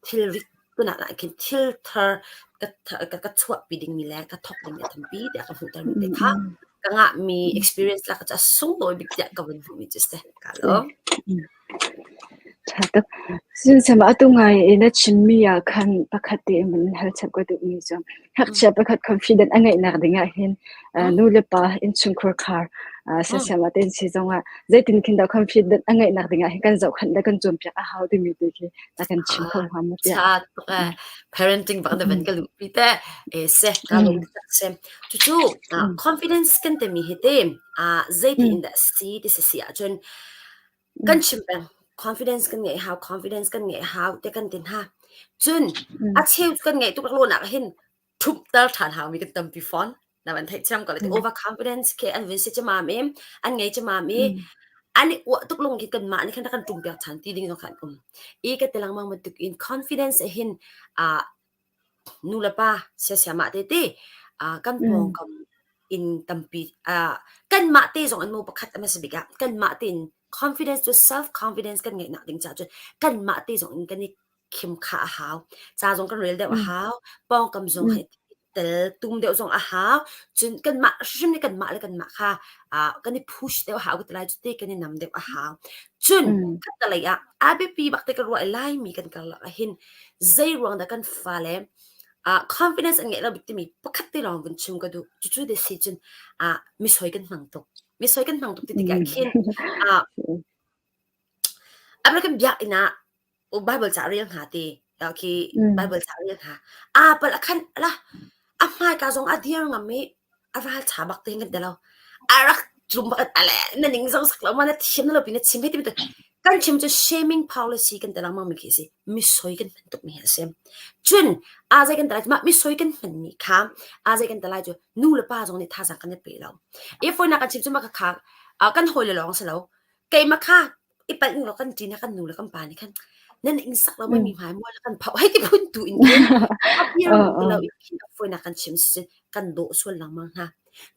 thilrit tunak ah khin thil thar ka ka chuahpi dingmi le ka thawk dingmi a tampi tiah ka hmuhtermi te kha ka ngahmi experience lak cu a sunglawi bik tiah ka vun hmuhmi cu si. Ka lawm. Ṭha tuk. Cun atu ngai i na chimmi ah khan pakhat te in van hal chap ka duhmi cu ngakchia pakhat confident a ngeihnak ding ah hin nu le pa innchungkhar khar siasiam ah tein si zongah zeitin khin dah confident a ngeihnak ding ah hin kan zohkhanh le kan cawnpiak a hau timi te khi na kan chim kho hnga maw tiah. Ṭha tuk ee. Parenting bak na van ka luhpi te. E se ka lung tak se. Cucu confidence kan timi hi te zeiti in dah si ti si si ahcun Kan chim peng. Confidence kan ngeih hau, confidence kan ngeih hau te kan ti hna. Cun a cheu cu kan ngeih tuk laklawnak ah hin ṭhumhter ṭhan haumi kan tampi fawn. Na van theih thiam ko lai. Overconfidence khi an vun si ciamam i an ngei ciamam i an i uah tuk lung khi kanmah nih khan rak kan ṭumpiak ṭhan ti ding zong kha an um. I ka ti lengmang bantuk in confidence ah hin ah nu le pa siasiamah tete kan pawngkam in tampi kanmah te zong an mu pakhat a hmasa bik ah kanmah tein confidence cu self confidence kan ngeihnak ding caah cun kanmah te zong in kan i khim kha a hau. Ca zong kan rel deuh a hau. Pawngkam zong hei tel tum deuh zong a hau. Cun kanmah hrim nih kanmah le kanmah kha kan i push deuh a hau ka ti lai cu te kan i nam deuh a hau. Cun khattelei ah a biapi bak te ka ruah i Laimi kan karlak ah hin zei ruang dah kan fale uh, confidence an ngeih lo bik timi pakhat te lawng vun chim ka duh. Cucu de si cun uh, misoi kan hmang tuk. Misoi kan hmang tuk ti tikah khin uh, American biakinn ah Bible ca rel hna ti khi Bible ca rel hna. A pal a khan la a hmaika zong a dir ngam i a ral cha bak te kan ti lo. A rak tlum bak ale na ning zong sak lo ma na thiam na lo pi na chim he ti kan chim cu shaming policy kan ti lengmang mi khi si mi soi kan hman tuk mi a si. Cun a zei kan ti lai cu mah mi soi kan hman mi kha a zei kan ti lai cu nu le pa zong nih thazaang kan i pe lo. I fawinak kan chim cu mah kha kan hawi le lawng si lo. Keimah kha i palh ning law kan ṭin kan nu le kan pa nih khan nan ing sak lo mi hmai mual kan phau hei ti phun tu in khin a bia ti lo in khin a fawinak kan chim si kan dawh sual lengmang hna.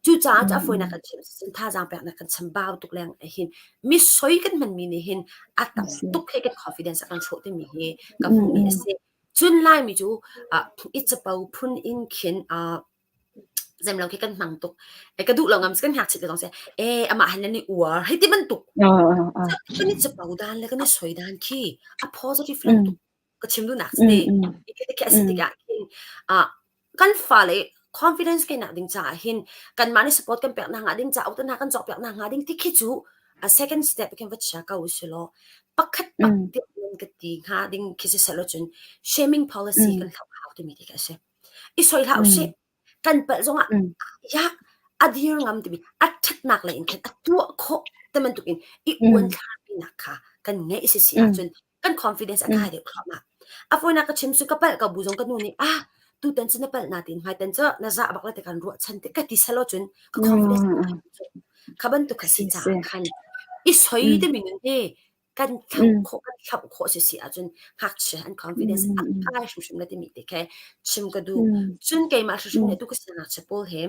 Cucaah cu a fawinak kan chim si thazaang peknak kan chambau tuk leng ah hin mi soi kan hmanmi nih hin a tam tuk he kan confidence a kan hrawh timi hi ka hmuhmi a si. Cun Laimi cu i capo phun in khin zemlo khi kan hmang tuk. Ka duh lo ngam si kan ngakchia te zong si ee amah han nan i uar hei ti bantuk. Kan i capo dan le kan i soi dan khi a positive lo tuk. Ka chim duhnak si ti. Khi a si tikah khin kan fale confidence ngeihnak ding caah hin kanmah nih support kan pek nakhnga ding caah auto hna kan cawkpiak nakhnga ding ti khi cu a second step khin va chia ko usih law pakhat pak tiah ka ti hnga ding khi si seh law cun shaming policy kan hloh hau timi ti khi a si. I soi hlah usih. Kan palh zongah ya a dir ngam timi a ṭhatnak lei in khin a tuah khawh ti bantuk in i uanthlarpinak kha kan ngeih si si ahcun kan confidence a kai deuh thluahmah. A fawinak ka chim cu ka palh ko bu zong ka nu nih ah tutan cu na palh na tin hmaitan cu na zah bak la ti kan ruahchan ti ka ti selaw cun ka confidence a kai kha bantuk kha si caah khan i soi timi nun hi kan thlauh khawh kan thlauh khawh si si ahcun ngakchia an confidence a kai hrimhrim la timi te khi chim ka duh. Cun keimah hrimhrim nih atu ka siangngakchia pawl he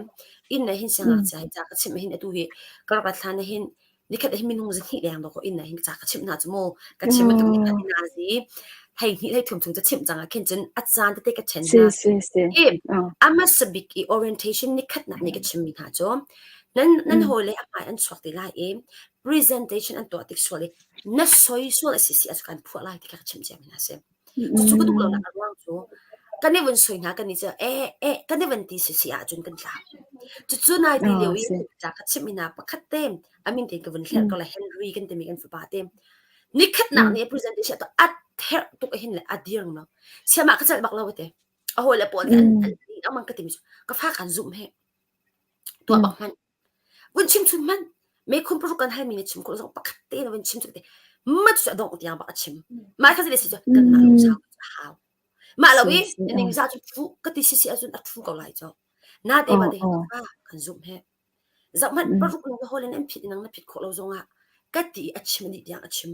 inn ah hin siangngakchia hi ca ka chimh hin atu hi ka rak rat hlan ah hin nikhat ah hin minung zahnih leng dawkaw inn ah hin ca ka chimh hna cu mu. Ka chim bantuk nikhat in nazi hei hnih hlei thum chung ca chimh cang ah khin cun a caan tete ka ṭhen hna. I a hmasa bik i orientation nikhatnak nih ka chimmi hna cu nan nan hawile a hmai an chuak te lai i presentation an tuah tik sual i na soi sual a si si ah kan phuah lai ti kha ka chimh ciami hna a si. Cucu ka duh lonak a ruang cu kan i vun soi hna kan i cu e e kan i van ti si si ahcun kan tla. Cucu nai ti lio i ca ka chimh mi hna pakhat te a min tein ka vun hlerh ko la Henry kan timi kan fapa te. Nikhatnak ni presentation to a therh tuk hin le a dir lo. Siamah ka celh bak lo te. A hawi le pawl an an amang ka timi cu ka fa kan zumh he. Tuah bak hmanh. Vun chim chun hmanh. Mekhun paruk kan halmi na chim khawh zong pakhat te na vun chim cu te. Ma cu a dongh tiang bak a chim. Mah kha si cu kanmah lungsau cu a hau. Mah lo i ning za cu thu ka ti si si ahcun a thu ko lai cu. Na te ba te ka kan zumh he. Zoh hmanh paruk na hol in an phit nang na phit khawh lo zongah ka ti a chim dih tiang a chim.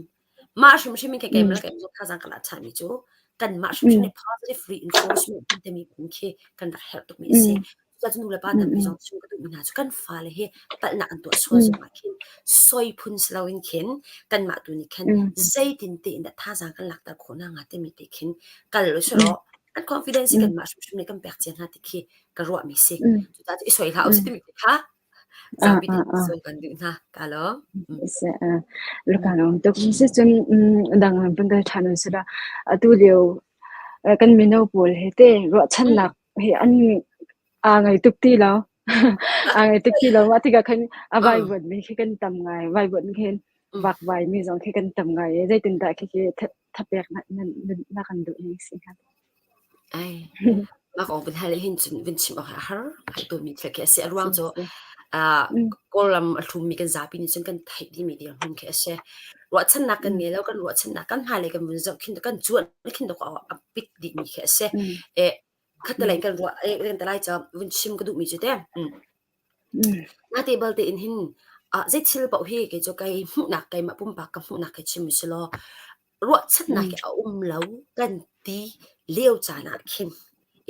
Mah hrimhrim in kei keimah kei thazaang ka la ṭhanmi cu kanmah hrimhrim nih positive reinforcement kan timi phun khi kan rak herh tukmi a si. Cucaah nu le pa tampi zong chim ka duhmi hna cu kan fale hi palhnak an tuah sual zongah khin soi phun si loin khin kanmah tu nih khan zeitin tein dah thazaang kan lakter khawh hna hnga timi te khin kal usih an confidence hi kanmah hrimhrim nih kan pek cia hna ti khi ka ruahmi si. Cucaah i soi hlah usih timi te kha Zapi te sawi kan duh hna. Ka lawm. Ka lawm tuk. Sicun dang van kal ṭhan usih law atu lio kan mino pawl he te ruahchannak he an aa ngei tuk ti lo. Aa ngei tuk ti lo. Mah tikah khan a vaivuan mi khi kan tam ngai. Vaivuan khin vakvai mi zong khi kan tam ngai i zeitindah khikhi thapek na kan duh ning si hnga? Ai, mah kong vun hal hin cun vun chim awk a har ngai tawnmi thil khi a si. A ruang cu uh, Kawlram a hlummi kan zapi nih cun kan theih dihmi dirhmun khi a si. Ruahchannak kan ngei lo, kan ruahchannak kan hmailei kan vun zoh khin kan cuanh khin a pit dihmi khi a si. E, khattelei kan ruah e, kan te lai cu vun chim ka duhmi cu te. Nate balte in hin uh, zei thil paoh hi kei cu kai hmuhnak keimah pumpak ka hmuhnak kai chim si law ruahchannak hi a um lo kan ti lio caan ah khin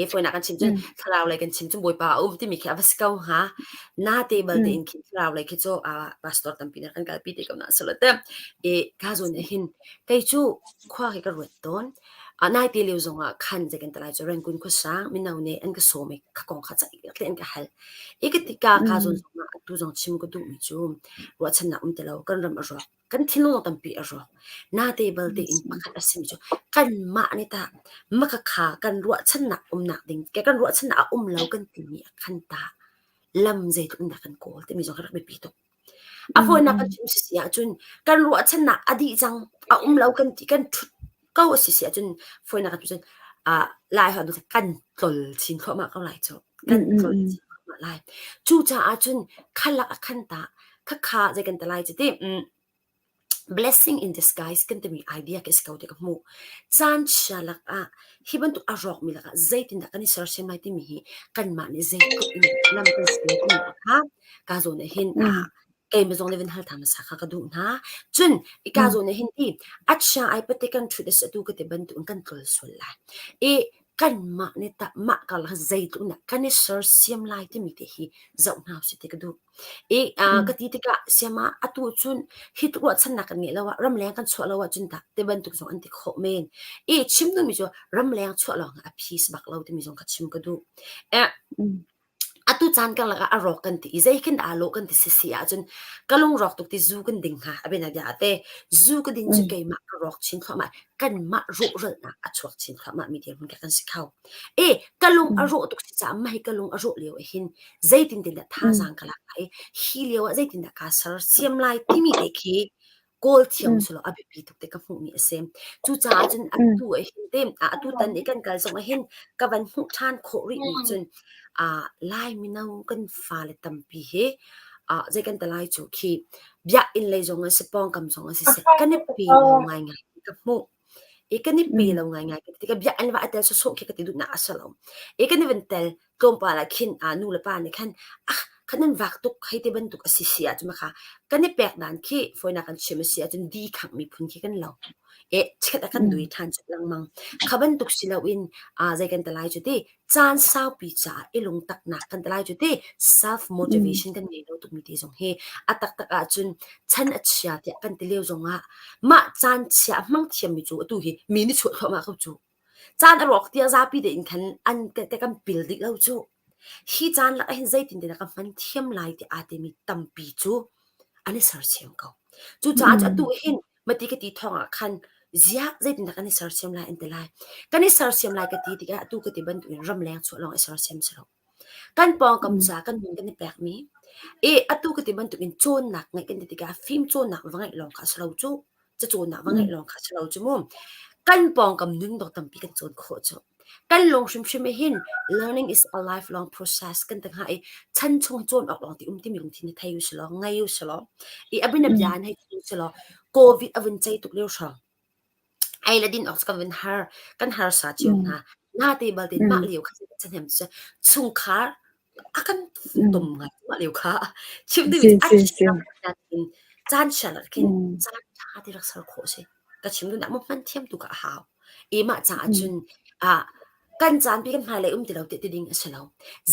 e fawinak kan chim cun thlarau lei kan chim cun Bawipa a um timi khi a va si ko hnga. Nate balte in khin thlarau lei khi cu pastor tampi nih kan kalpi te ko na silo te. E ka zawn ah hin kei cu khua khi ka ruat tawn. Naite lio zongah khan zei kan ti lai cu Rangoon khuasang mino nih an ka sawm i ka kong kha ceih te an ka hal. I ka tika ka zawn zongah atu zong chim ka duhmi cu ruahchannak um ti lo kan ram a rawk kan thinlung tampi a rawk. Nate balte in pakhat a simi cu kanmah nih tah makhakha kan ruahchannak umnak ding kan ruahchannak a um lo kan timi ah khan tah lam zeitluk in dah kan kawl timi zong kha rak biapi tuk. A fawinak kan chim sisi ahcun kan ruahchannak a dih cang, a um lo kan ti kan ṭhut ko a si si ahcun fawinak kan cun ah Lai holh kan tlol chin thluahmah ko lai cu. Kan tlol chin thluahmah lai. Cucaah cun khalak a khan ta khakha zei kan ti lai cu ti blessing in disguise kan timi idea khi a si ko ti ka hmuh. Caan chia lakah hi bantuk a rawkmi lakah zeitindah kan i sersiam lai timi hi kanmah nih zeitluk in lam kan siam timi kha ka zawn ah hin keimah zong nih van hal tha hmasa kha ka duh hna. Cun ika zawn ah hin ti a chia ai pate kan ṭhut a si atu ka ti bantuk in kan tlol sual lai. I Kanmah nih tah mah karlak ah zeitluk in dah kan i sersiam lai timi te hi zoh hna usih ti ka duh. I ka ti tikah siam ah atu cun hi tluk ruahchannak kan ngeih lo ah ramleng kan chuah lo ahcun tah ti bantuk zong an ti khawh men. I chim duhmi cu ramleng chuah lawng ah a phi si bak lo timi zong kha chim ka duh. Eh, Atu caan karlak ah a rawk kan ti i zei khin dah aa lawh kan ti sisi ahcun ka lungrawk tuk ti zu kan ding hnga. A bianabia ah teh zu ka din cu keimah ka rawk chin thluahmah. Kanmah rawhralhnak a chuak chin thluahmah mi dirhmun kha kan si kho. E ka lung a rawh tuk si caah mah hi ka lung a rawh lio ah hin zeitin tin dah thazaang ka lak lai i hi lio ah zeitin dah kaa sersiam lai timi te khi kawl thiam selaw a biapi tuk ti ka hmuhmi a si. Cucaah cun atu ah hin te atu tan i kan kal zong ah hin ka van hmuh ṭhan khawh rihmi cun Lai mino kan fale tampi hi zei kan ti lai cu khi biakinn lei zong ah si pawngkam zong ah siseh kan i pe lo ngaingai ti ka hmuh. I kan i pe lo ngaingai ka ti tikah biakinn va a tel sawsawh khi ka ti duhnak a si lo. I kan i van tel tlawmpal ah khin nu le pa nih khan ah kha nan vak tuk hei ti bantuk a si si ahcun kha kan i pek dan khi fawinak kan chim a si ahcun di khangh miphun khi kan lo. E chikkhat ah kan dui ṭhan colh lengmang. Kha bantuk si loin zei kan ti lai cu ti caan saupi caah i lungtaknak kan ti lai cu ti self motivation kan ngei lo tukmi te zong hi a taktak ahcun chan a chia tiah kan ti lio zongah mah caan chia a hmang thiammi cu atu hi mi nih chuah thluahmah ko cu. Caan a rawk tiah zapi tein khan an kan pil dih lo cu. Hi caan lak ah hin zeitin tin dah ka hman thiam lai ti aa timi tampi cu an i sersiam ko. Cucaah cu atu hin mati ka ti thawng ah khan ziah zeitin dah kan i sersiam lai an ti lai. Kan i sersiam lai ka ti tikah atu ka ti bantukin ramleng chuah lawng i sersiam si lo. Kan pawngkam ca kan nun kan i pekmi i atu ka ti bantukin cawnnak ngeih kan ti tikah fim cawnnak va ngeih lawng kha a si lo cu. Cacawnnak va ngeih lawng kha a si lo cu mu. Kan pawngkam nun dawh tampi kan cawn khawh cu. Kan lung hrimhrim ah hin learning is a lifelong process kan ti hnga i chan chung cawn awk lawng ti um timi lungthin hi thei u si law, ngei u si law, i a bianabia in hei ti u si law, COVID a vun cei tuk lio hrawng ei le din awk cu kan vun har, kan harsa cio hna. Nate balte mah lio kha chan cu chungkhar a kan funtom ngai mah lio kha. Chim ding a caan chia lak khin caan ṭha ti rak ser khawh si. Ka chim duhnak maw hman thiam tu kha a hau. I mah caah cun ah kan caan pi kan hmailei um ti lo ti ti ding a si lo.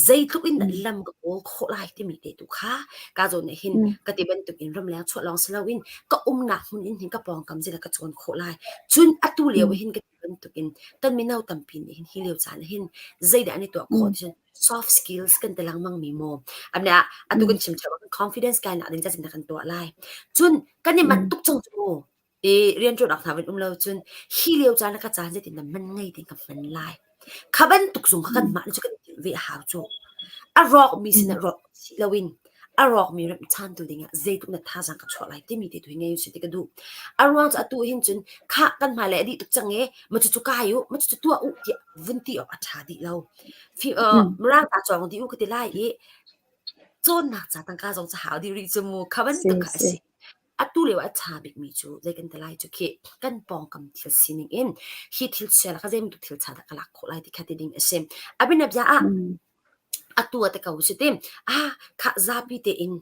Zeitluk in dah lam ka kawl khawh lai timi te tu kha ka zawn nih hin ka ti bantuk in ramleng chuah lawng si loin ka umnak hmun in hin ka pawngkam zeidah ka cawn khawh lai. Cun atu lio ah hin ka ti bantuk in kan mino tampi nih hin hi lio caan ah hin zeidah an i tuah khawh ti cun soft skills kan ti lengmang mi maw. Amne ah atu kan chim theo confidence kai nak ding cazin kan tuah lai. Cun kan i manh tuk cang cu mu. I rianṭuan awk hna vun um lo cun hi lio caan le ka caan zeitin dah man ngei tein ka hman lai. Kha bantuk zong kha kanmah nih cu kan timh ve a hau cu. A rawkmi sinah rawk si loin a rawkmi remh ṭhan tu dingah zeitluk na thazaang ka chuah lai timi te tu hi ngei usih ti ka duh. A ruang cu atu hin cun khah kan hmailei a dih tuk cang i ma cucu kai u, ma cucu tuah u tiah vun ti awk a ṭha dih lo. Mirang ta cawng dih u ka ti lai i cawnnak ca tangka zong cu hau dih rih cu mu. Kha bantuk kha a si. Atu lio ah a ṭha bikmi cu zei kan ti lai cu khi kan pawngkam thil sining in hi thil chia le kha zei bantuk thil ṭha dah ka lak khawh lai ti kha ti ding a si. A bianabia ah atu ah ti ko usih ti, ah khah zapi tein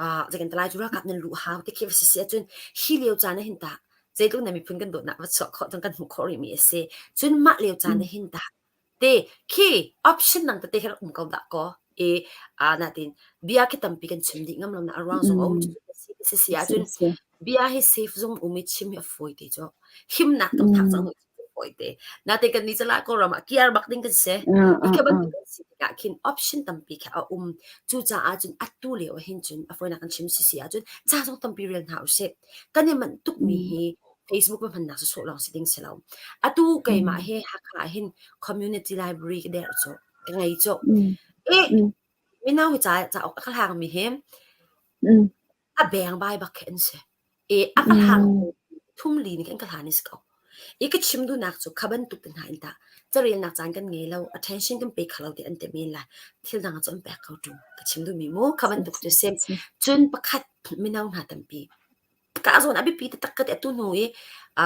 ah zei kan ti lai cu ralkap nan luh hau ti khi va si si ahcun hi lio caan ah hin tah zeitluk na miphun kan dawtnak va chuah khawh cun kan hmuh khawh rihmi a si. Cun mah lio caan ah hin tah Te khi option dang tete khi rak um ko dah kaw i aa natin bia khi tampi kan chim dih ngam lo na a ruang zong a um si si si ahcun bia hi safe zong um i chim hi a fawi te cu himnak kan phak cang fawi te natin kan ni cala Kawlram ah kiar bak ding kan si i kha bantuk kan si tikah khin option tampi kha a um cucaah cun atu lio ah hin cun a fawinak kan chim si si ahcun ca zong tampi rel hna usih kan i manh tukmi hi Facebook va hmannak sawsawh lawng si ding si lo. Atu keimah hi Hakha ah hin community library ka derh cu, ka ngei cu. I mino hi ca cauk a ka hlangmi hi a beng bai bak khi an si. I a ka hlang thum li nih khin ka hlan i si ko. I ka chim duhnak cu kha bantuk te hna in tah carelnak caan kan ngei lo, attention kan pe kho lo ti an ti men lai. Thil dang cu an pek ko ṭung. Ka chim duhmi mu kha bantuk cu si. Cun pakhat mino hna tampi Ka zawn a biapi taktak ka ti atu hnu i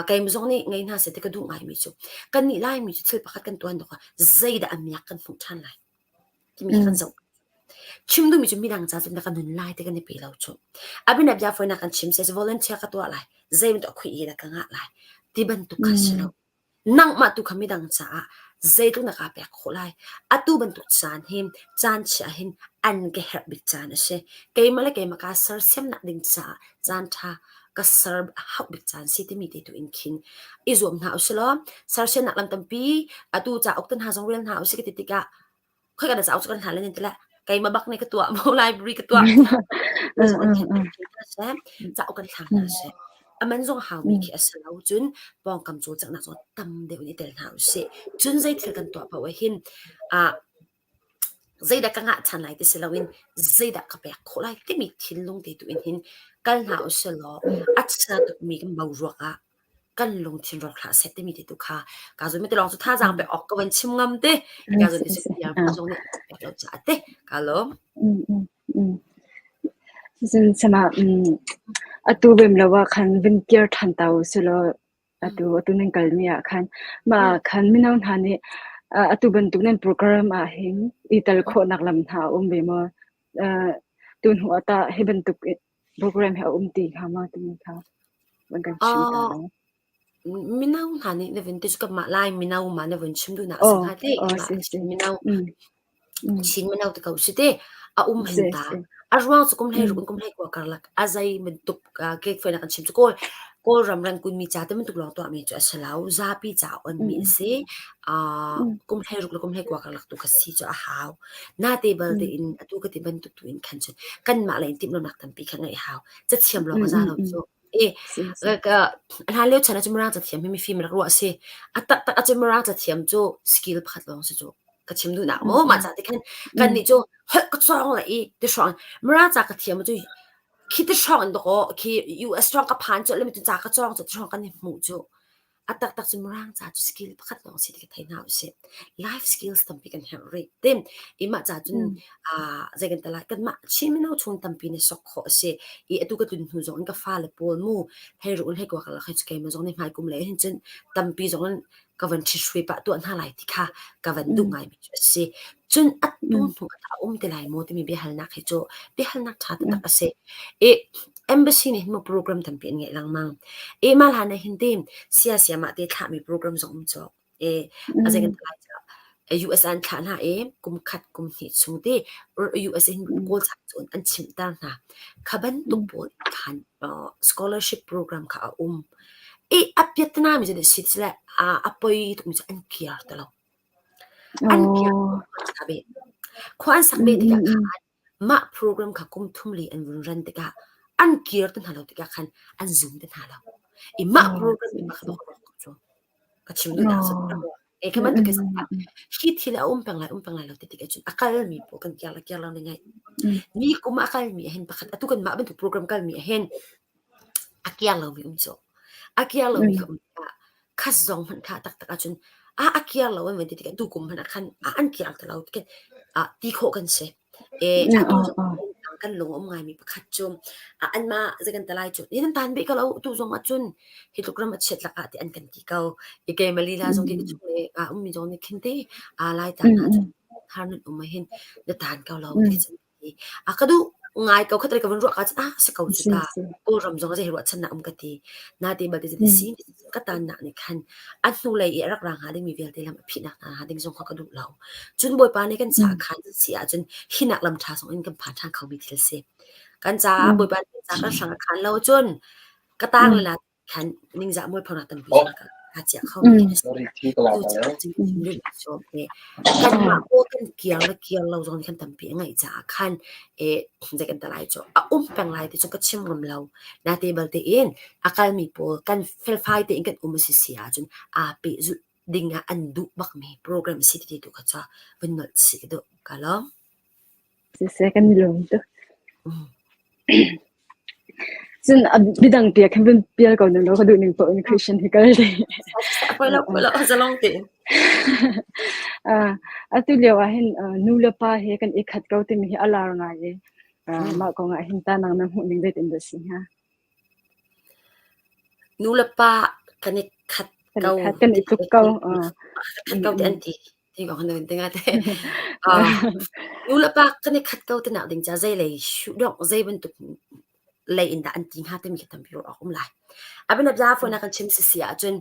keimah zong nih ngei hna seh ti ka duh ngaimi cu kannih Laimi cu thil pakhat kan tuan dawk ah zeidah a miak kan hmuh ṭhan lai timi kha kan zoh. Chim duhmi cu midang ca cun dah ka nun lai ti kan i pe lo cu. A bianabia fawinak kan chim seh volunteer ka tuah lai, zei bantuk a khuih i dah ka ngah lai ti bantuk kha si lo. Nangmah tu kha midang caah Zeitluk na kaa pek khawh lai? Atu bantuk caan hi caan chia hin an ka herh bik caan a si. Keimah le keimah kaa sersiamnak ding caah caan ṭha ka ser a hauh bik caan si timi te tu in khin i zuam hna usih law sersiamnak lam tampi atu cauk te hna zong rel hna usih ka ti tikah Khoi ka na cauk cu kan hlan len ti le keimah bak nih ka tuah mo library ka tuah. Cauk kan hlang hna seh. A man zong haumi khi a si lo. Cun pawngkam cawlcanghnak zong tam deuh in i tel hna usih. Cun zei thil kan tuah paoh ah hin ah zeidah ka ngah ṭhan lai ti si loin zeidah ka pek khawh lai timi thinlung te tu in hin kal hna usih law a chia tukmi kan boruak ah kan lungthin rawk hlah seh timi te tu kha ka zum i tilawng cu thazaang pek awk ka van chim ngam te ka zun ti bia zong nih pek lo caah te ka lawm. Cun sama atu bem lo ah khan vin kir ṭhan ta u sulaw atu atu nan kalmi ah khan mah khan mino hna nih atu bantuk nan program ah hin i tel khawhnak lam hna a um ve maw? Tu hnu ah tah hi bantuk program hi a um ti hnga maw timi kha van kan chim ta law. Mino hna nih na vun ti cu kanmah Lai mino ma na vun chim duhnak a si hnga te. Chin mino Chin mino ti ko si te. A um hin ta. A ruang cu kum hlei ruk in kum hlei kua karlak a zei bantuk kekfuainak kan chim cu Kawl Kawlram Rangoon mi ca te bantuk lawng tuahmi cu a si lo. Zapi ca onmi a si. Kum hlei ruk le kum hlei kua karlak tu kha si cu a hau. Nate balte in atu ka ti bantuk tu in khan cun kanmah lei in timhlamhnak tampi kha ngeih hau. Cathiam lawng a za lo cu. E, hlan lio chan ah cun Mirang cathiam hi mifim rak ruah a si. A taktak ahcun Mirang cathiam cu skill pakhat lawng si cu. Ka chim duhnak maw mah ca ti khan kannih cu holh ka cawng le i ti hrawng Mirang ca ka thiam cu khi ti hrawng in dawkaw khi US hrawng ka phan cu le mi ca ka cawng cu ti hrawng kan i hmuh cu. A taktak cu Mirang ca cu skill pakhat lawng si ti ka thei hna usih. Life skills tampi kan herh rih. Tim i mah ca cun zei kan ti lai kanmah Chin mino chung tampi nih sok khawh a si. I atu ka tlun hnu zong in ka fale pawl mu hei ru hei kuak la khi keimah zong nih hmai kum le hin cun tampi zong in ka van ṭhithruai pah tuah hna lai ti kha ka van duh ngaimi cu a si. Cun atu hnu ah a um te lai maw timi biahalnak hi cu biahalnak ṭha taktak a si. I embassy nih hin mu program tampi an ngeih lengmang. I mah hlan ah hin ti sia siamah te thlahmi program zong um cawk. I a zei kan ti lai cu US ah an thlah hna i kum khat kum hnih chung ti US in Kawl ca cun an chimhter hna. Kha bantuk pawl khan scholarship program kha a um. I a piatana mi cu si le a poi tukmi cu an kiar ti lo. An kiar khua an sak ve tikah khan mah program kha kum thum li an vun ran tikah an kir ti hna lo tikah khan an zum ti hna lo. I mah program i mah cu ka chim duhnak cu e kha bantuk hi thil a um peng lai um peng lai lo ti tikah cun a kalmi pawl kan kiar le kiar lo ni ngai. Ni kum a kalmi ah hin pakhat atu kan mah bantuk program kalmi ah hin a kiar lomi um cu. A kiar lomi kha um tikah khat zong hmanh kha taktak ahcun a a kiar lo an van ti tikah tukum hmanh ah khan a an kiar ti lo tikhin ah ti khawh kan si. E atu kan lung a um ngaimi pakhat cu anmah zei kan ti lai cu hi nan tan beh ko lo tu zong ahcun hi tluk ram a chiat lakah ti an kan ti ko. I keimah lila zong khi ka chung le a ummi zong nih khin te aa lai ta hna cu har nan um ahhin na tan ko lo ti khi A ka duh ngai ko khatlei ka vun ruah ka cun ah si ko cu ta. Kawlram zong a zei ruahchannak um ka ti. Nate balte cu si ka tannak nih khan a hnulei i a rak ra hnga dingmi vialte lam a phihnak hna hnga ding zong kha ka duh lo. Cun Bawipa nih kan caah khan si ahcun hinak lam ṭha zong in kan phan ṭhan khomi thil si. Kan caah Bawipa nih kan caah kan hrang a khan lo cun ka tang le la khan ningzah mualphonak tampi zong kaa ciah kho mi khi a si. Cucaah cun kanmah pawl kan kiar le kiar lo zong nih khan tampi a ngeih caah khan zei kan ti lai cu a um peng lai ti cu ka chim ngam lo. Nate balte in a kalmi pawl kan felfai tein kan um a si si ahcun aa pehzulh ding ah an duh bakmi program a si ti tu kha cu vun nolh chih ka duh. Ka lawm. Siseh kan i lawm tuk. Cun a bidang tia khan vun pial ko na law ka duh ning paoh in Christian hi kal te. Poi lo poi lo zalong te. Uh, atu lio ah hin nu le pa he kan i khat ko timi hi a lar ngai i mah kong ah hin ta nang na hmuh ning zeitin dah si hnga? Nu le pa kan i khat ko. Kan i tluk ko. Khat ko ti an ti. Ti ko kan ting ate. Nu le pa kan i khat ko ti nak ding ca zei lei dong zei bantuk lei in dah an ti hnga timi khi tampi ruah awk um lai. Abin abza phone kan chim si si ahcun.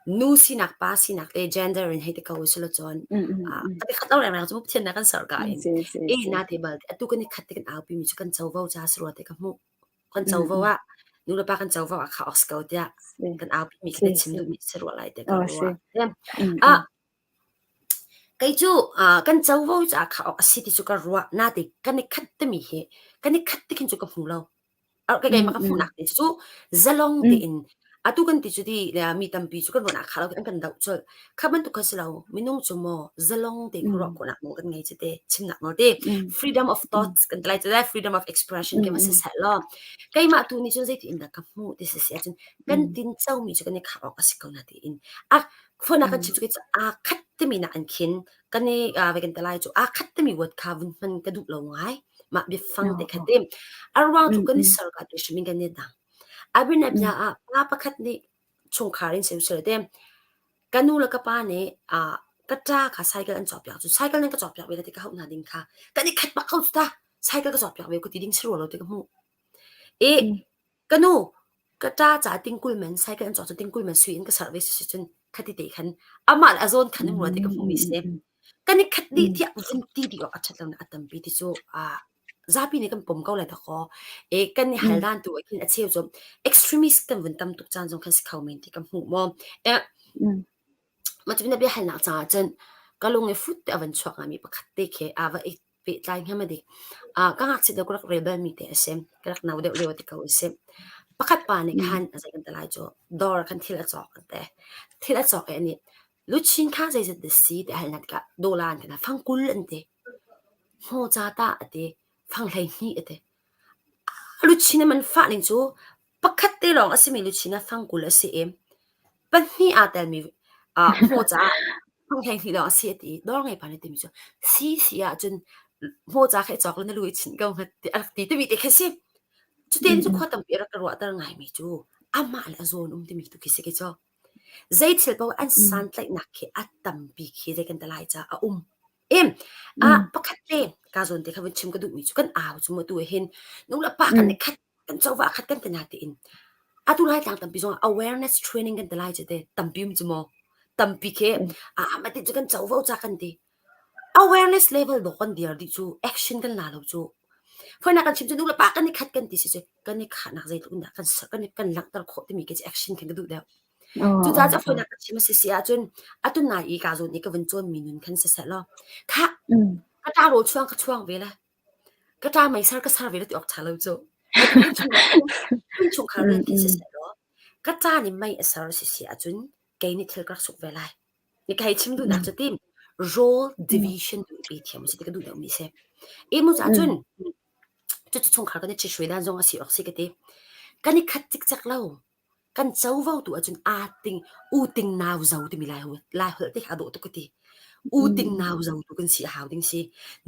Nu sinak pa sinak te gender in hei ti ko usila cun kan i khat lo rengreng cu Pathian nih a kan ser ka in. E na te bal atu kan i khat ti kan aupi mi cu kan covo ca si rua ti ka hmuh. Kan covo ah nu le pa kan covo ah kha awk si ko tiah kan aupi mi khi chim duhmi si rua lai ti ka ruah. Ah kei cu kan covo caah kha awk a si ti cu ka ruah. Nain kan i khat timi hi kan i khat ti khin cu ka hmu lo. Keimah ka hmuhnak te cu zalong tein atu kan ti cu ti mi tampi cu kan ruahnak kha lo an kan doh colh. Kha bantuk kha si lo. Minung cu maw zalong tein khuaruah khawhnak nawl kan ngei cu te chimnak nawl te freedom of thoughts kan ti lai cu freedom of expression ke ma si seh law keimah tu nih cun zeitin in dah ka hmuh ti si si ahcun kan tinco mi cu kan i khah awk a si ko na tiin a phone ah kan chim cu aa khat timi nak an khin kan i vai kan ti lai cu aa khat timi word kha vun hman ka duh lo ngai. Mah biafang te kha te. A ruang cu kan i ser ka te hrim in kan i dang. Abinabia ah pa pakhat nih chungkhar in sim sel te ka nu le ka pa nih ka ṭa kha cycle an cawkpiak cu cycle nan ka cawkpiak ve la ti ka hauh hna ding kha kan i khat bak ko cu ta cycle ka cawkpiak ve ka ti ding si rua lo ti ka hmuh. I Ka nu, ka ṭa caah tingkul man cycle an cawk cu tingkul man sui in ka serh ve si cun khati te khan amah le a zawn khan um rua ti ka hmuhmi si. Kan i khat dih tiah vun ti dih awk a ṭhat lonak a tampi ti cu zapi nih kan pom ko lai dakaw. E kan i hal dan tu ah khin a cheu cu extremist kan vun tam tuk caan zong khan si kho men ti ka hmuh maw. Mah cu na biahalnak caah cun ka lung i fut te a van chuak ngaimi pakhat te khi aa va i pehtlai hnga ma dik. Ka ngakchia deuh ka rak rel balmi te a si. Ka rak no deuh lio ti ko a si. Pakhat pa nih khan zei kan ti lai cu dawr khan thil a cawk an ti. Thil a cawk i anih luchin kha zeizat dah si ti a hal hna tikah dawla an ti hna fangkul an ti. Hmaw ca tah a ti. Fang 12 a ti. Luchin a man fah ning cu Pakhat te lawng a simi luchin ah fangkul a si i pahnih aa telmi hmaw caah fang 12 lawng a si a ti i dawr ngei pa nih a timi cu si si ahcun hmaw ca kha i cawk law na lu i chinh ko hnga ti a rak ti timi te khi a si. Cutin cu khua tampi a rak ka ruahter ngaimi cu amah le a zawn um timi tu khi si kei cu. Zei thil paoh an santlaihnak khi a tampi khi zei kan ti lai caah a um. Pakhat te ka zawn te kha vun chim ka duhmi cu kan au cu mu atu ah hin nu le pa kan i khat kan covo ah khat kan ti na tiin atu Laitlang tampi zong awareness training kan ti lai cu te tampi um cu maw tampi khi a mah ti cu kan covo ca kan ti awareness level dawh kan dir dih cu action kan la lo cu Foinak kan chim cu nu le pa kan i khat kan ti si cu kan i khahnak zeitluk in dah kan kan kan langhter khawh timi khi action khin ka duh deuh. Cucaah cu a fawinak ka chim a si si ahcun atu nai i kaa zawn i ka vun cawnmi nun khan siseh law khah ka ṭa rawl chuang ka chuang ve le ka ṭa meiser ka ser ve le ti awk ṭha lo cu. Innchungkhar rian khin siseh law ka ṭa nih mei a ser si si ahcun kei nih thil ka rak suk ve lai. Ni ka hei chim duhnak cu tim role division tu i pe thiam a si ti ka duh deuhmi a si. Emu caah cun cucu chungkhar kan i ṭhithruai dan zong a si awk si ka ti. Kan i khat cikcek lo. Kan covo tu ahcun aa ting u ting nau zo timi Lai holh te kha a dawh tuk ka ti. U ting nau zo tu kan si a hau ding si.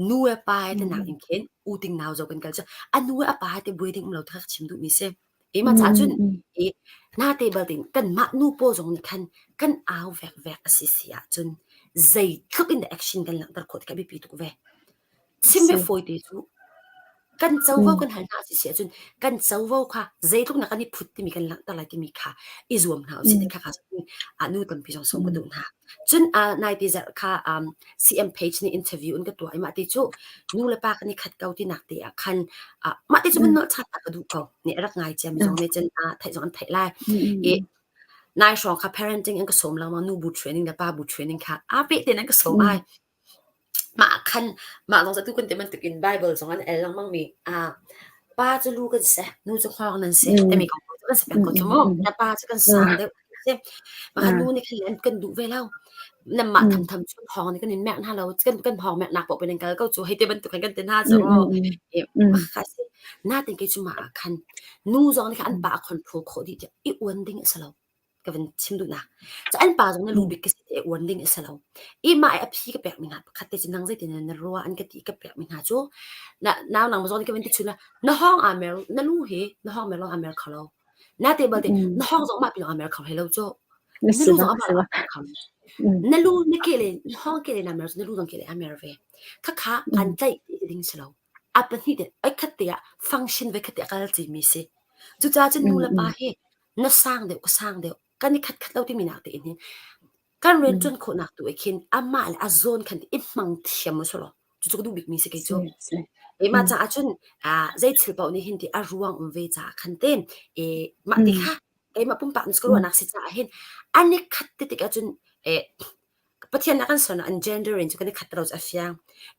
Nu le pa he tinak in khin u ting nau zo kan kal cu a nu le a pa he te buai ding um lo ti kha ka chim duhmi si. I mah caah cun i nate balte kanmah nu pawl zong nih khan kan au vekvek a si si ahcun zeitluk in dah action kan langhter khawh ti kha a biapi tuk ve. Chim hi fawi te cu kan covo kan hal hna a si si ahcun kan covo kha zeitluk na kan i phut timi kan langhter lai timi kha i zuam hna usih ti kha kha nu tampi zong sawm ka duh hna. Cun naite zarh kha CM page nih interview in ka tuah i mah ti cu nu le pa kan i khat ko tinak te ah khan mah ti cu vun nolh chat ka duh ko. Nih a rak ngai ciami zong nih cun theih zong an theih lai. I nai hrawng kha parenting an ka sawm lengmang nu bu training le pa bu training kha aa peh tein an ka sawm ai. Mah khan mah zong cu tu kan ti bantuk in Bible zong an el lengmang mi pa cu lu kan si, nu cu hngawng nan si timi kong cu kan si peng ko cu mu. Na pa cu kan sang deuh si. Mah khan nu nih khan an kan duh ve lo. Nanmah thamtham cu hawng nih kan in merh hna lo. Kan kan hawng merhnak paoh in nan kal ko cu. Hei ti bantuk khan kan ti hna cu. Mah kha si. Natin kei cu mah ah khan nu zong nih khan an pa a control khawh dih tiah i uan ding a si lo. Ka van chim duhnak. Cu an pa zong na lu bik ka si ti uan ding a si lo. I mah i a phi ka pekmi hna pakhat te cu nang zeitin na rua an ka ti ka pekmi hna cu na nau nang zong nih ka van ti chun na hawng aa mer na lu hi na hawng mer lawng aa mer kho lo. Na te balte na hawng zong mah pi lawng aa mer kho hlei lo cu. Na lu zong amah lawng aa mer kho. Na lu na ke le na hawng ke le na mer cu na lu zong ke le aa mer ve. Khakha an tlaih ti ding si lo. A pahnih te ai khat te ah function ve khat te a kal cimi si. Cucaah cun nu le pa hi na sang deuh ka sang deuh. Kan i khat khat lo timi nak tein hin kan rianṭuan khawhnak tu ah khin amah le a zawn khan i hmang thiam usih law cucu ka duh bikmi si kei cu. Mah caah cun zei thil paoh nih hin ti a ruang um ve caah khan te mah ti kha keimah pumpak nih ka ruahnak si caah hin an i khat ti tik ahcun Pathian nih a kan sernak an gender in cu kan i khat lo cu a fiang.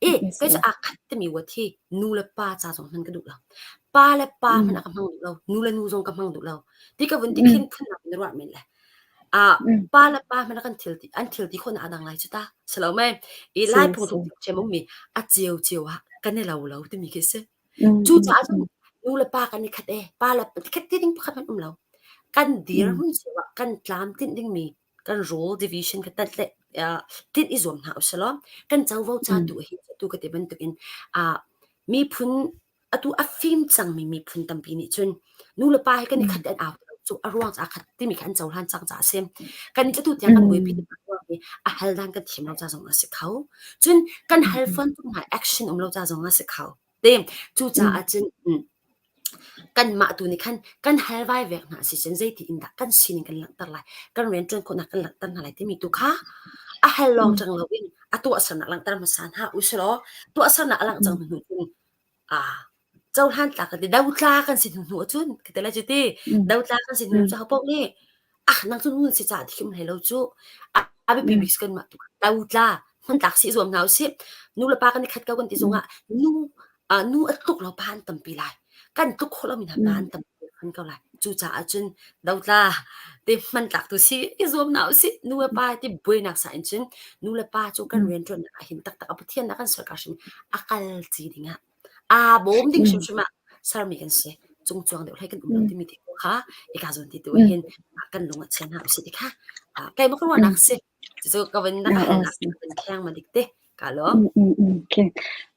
I kei cu aa khat timi word hi nu le pa ca zong hman ka duh lo. Pa le pa hmanh ah ka hmang duh lo. Nu le nu zong ka hmang duh lo. Ti ka vun ti khin phunnak in ruah men le. Ah pa le pa hmanh ah kan thil ti an thil ti khawhnak a dang lai cu ta. Si lo mei? I Lai phungthluk thiam ummi a cio cio ah kan i lo lo timi khi si. Cucaah cun nu le pa kan i khat e. Pa le khat ti ding pakhat hmanh um lo. Kan dirhmun cio ah kan tlamtlinh dingmi kan role division kha tat le tlinh i zuam hna usih law kan covo ca tu hi tu ka ti bantukin miphun atu a fim cangmi miphun tampi nih cun nu le pa hi kan i khat an au cu a ruang ca khat timi kha an cohlan cang ca a si. Kan nih atu tiang kan buaipi ruang hi a hal dan kan thiam lo ca zong a si kho. Cun kan hal fawn tuk hna action um lo ca zong a si kho. Te cucaah cun kanmah tu nih khan kan hal vaivek hna si cun zeiti in dah kan sining kan langhter lai, kan rianṭuan khawhnak kan langhter hna lai timi tu kha a hal lawng cang loin a tuahsernak langhter hmasa hna usilaw tuahsernak a langh cang hnu cun aa cohlan tlak kan ti dotla kan si hnu hnu ahcun ka ti lai cu ti dotla kan si hnu cu ahopaoh nih ah nang cu nun si caah thim hlei lo cu a biapi bik cu kanmah tu dotla hmantlak si zuam hna usih nu le pa kan i khat ko kan ti zongah nu nu a tluk lo pa an tampi lai. Kan tluk khawh lomi hna pa an tampi hman ko lai. Cucaah cun dotla te hmantlak tu si i zuam hna usih. Nu le pa ti buainak sa in cun nu le pa cu kan rianṭuannak ah hin taktak a Pathian ah kan serka hrim a kal ci dingah aa bawm ding hrimhrim ah sermi kan si. Cungcuang deuh hlei kan um lo timi te kha ika zawn ti tu hin kan lung a chia hna usih ti kha keimah ka ruahnak si. Cucu ka van na ka halnak ka van kheng ma dik te. Ka lawm. Okay.